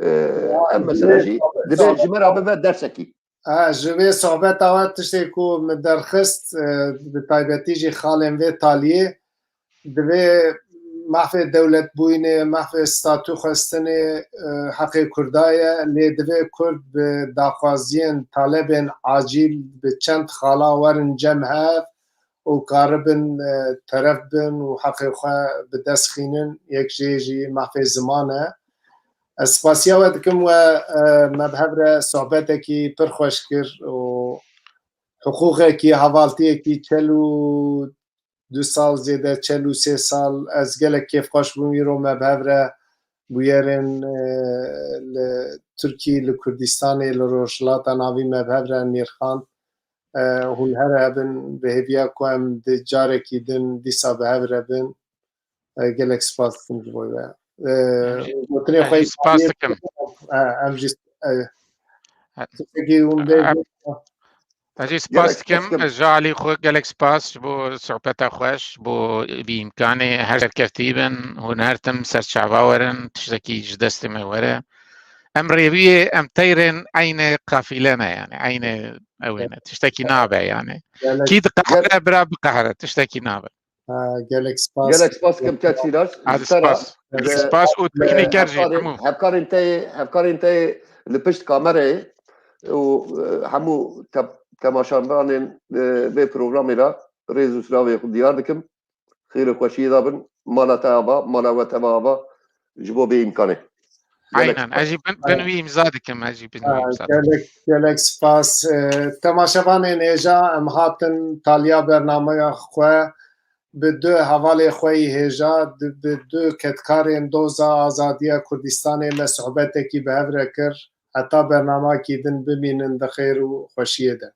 Ee, Em mesele jî divê ji me re bibe dersekî. Ha, ji vê sohbeta we tiştê ku min derxist, e, bi taybetî jî xalên vê taliyê, divê mafê dewletbûyînê, mafê statû xwestinê, e, heqê Kurda ye, lê divê Kurd bi daxwaziyên, talebên acîl bi çend xala werin cem hev û karibin, e, teref bin û heqê xwe bi dest xînin, yek jê jî mafê ziman e. Ez spasiya we dikim, we, e, me bi hev re sohbetekî pir xweş kir û hiqûqekî, hevaltiyekî çel û du sal zêde, çel û sê sal, ez gelek kêfxweş bûm, îro me bi hev re bûyerên, e, li Tirkî, li Kurdistanê, li Rojhilata Navî me bi hev re nirxand. E, hûn her hebin, bi hêviya ku em di carekî din dîsa bi hev re bin. E, gelek spas dikim ji bo we. E, Em jî, gotinê em xwe jî spas dikim. E, em jî, e, E, tiştekî hûn bê em, ez jî spas Gelek spas dikim. dikim. Ji alî xwe gelek spas ji bo sohbeta xweş, ji bo vî îmkanê. Her serkeftî bin, hûn her tim serçava werin, tiştekî ji destê me were. Em rêwiyê, em teyrên eynê qafîle ne yani, eynê ew ê ne. Tiştekî nabe yani. Gelek Kî diqehre, bira biqehre, tiştekî nabe. Ha, gelek spas. Gelek spas dikim, Ted Sîrac. Hadi Ji te re, spas. e, Spas û e, teknîker jî, hevkarên, hemû. hevkarên te yê, hevkarên te yê li pişt kamereyê û, e, hemû te-, temaşevanên, e, vê programê re rêz û silavê xwe diyar dikim. Xêr û xweşiyê de bin. Mala te ava, mala we teva ava ji bo vê îmkanê. Gelek Aynen. spas. Ez jî bin, bin wî îmza dikim, ez jî bin wî Ha, îmza dikim. Gelek, gelek spas. E, temaşevanên hêja, em hatin taliya bernameya xwe bi du hevalê xwe yî hêja, di-, bi du kedkarên doza azadiya Kurdistanê me sohbetekî bi hev re kir. Heta bernamakî din bimînin di xêr û xweşiyê de.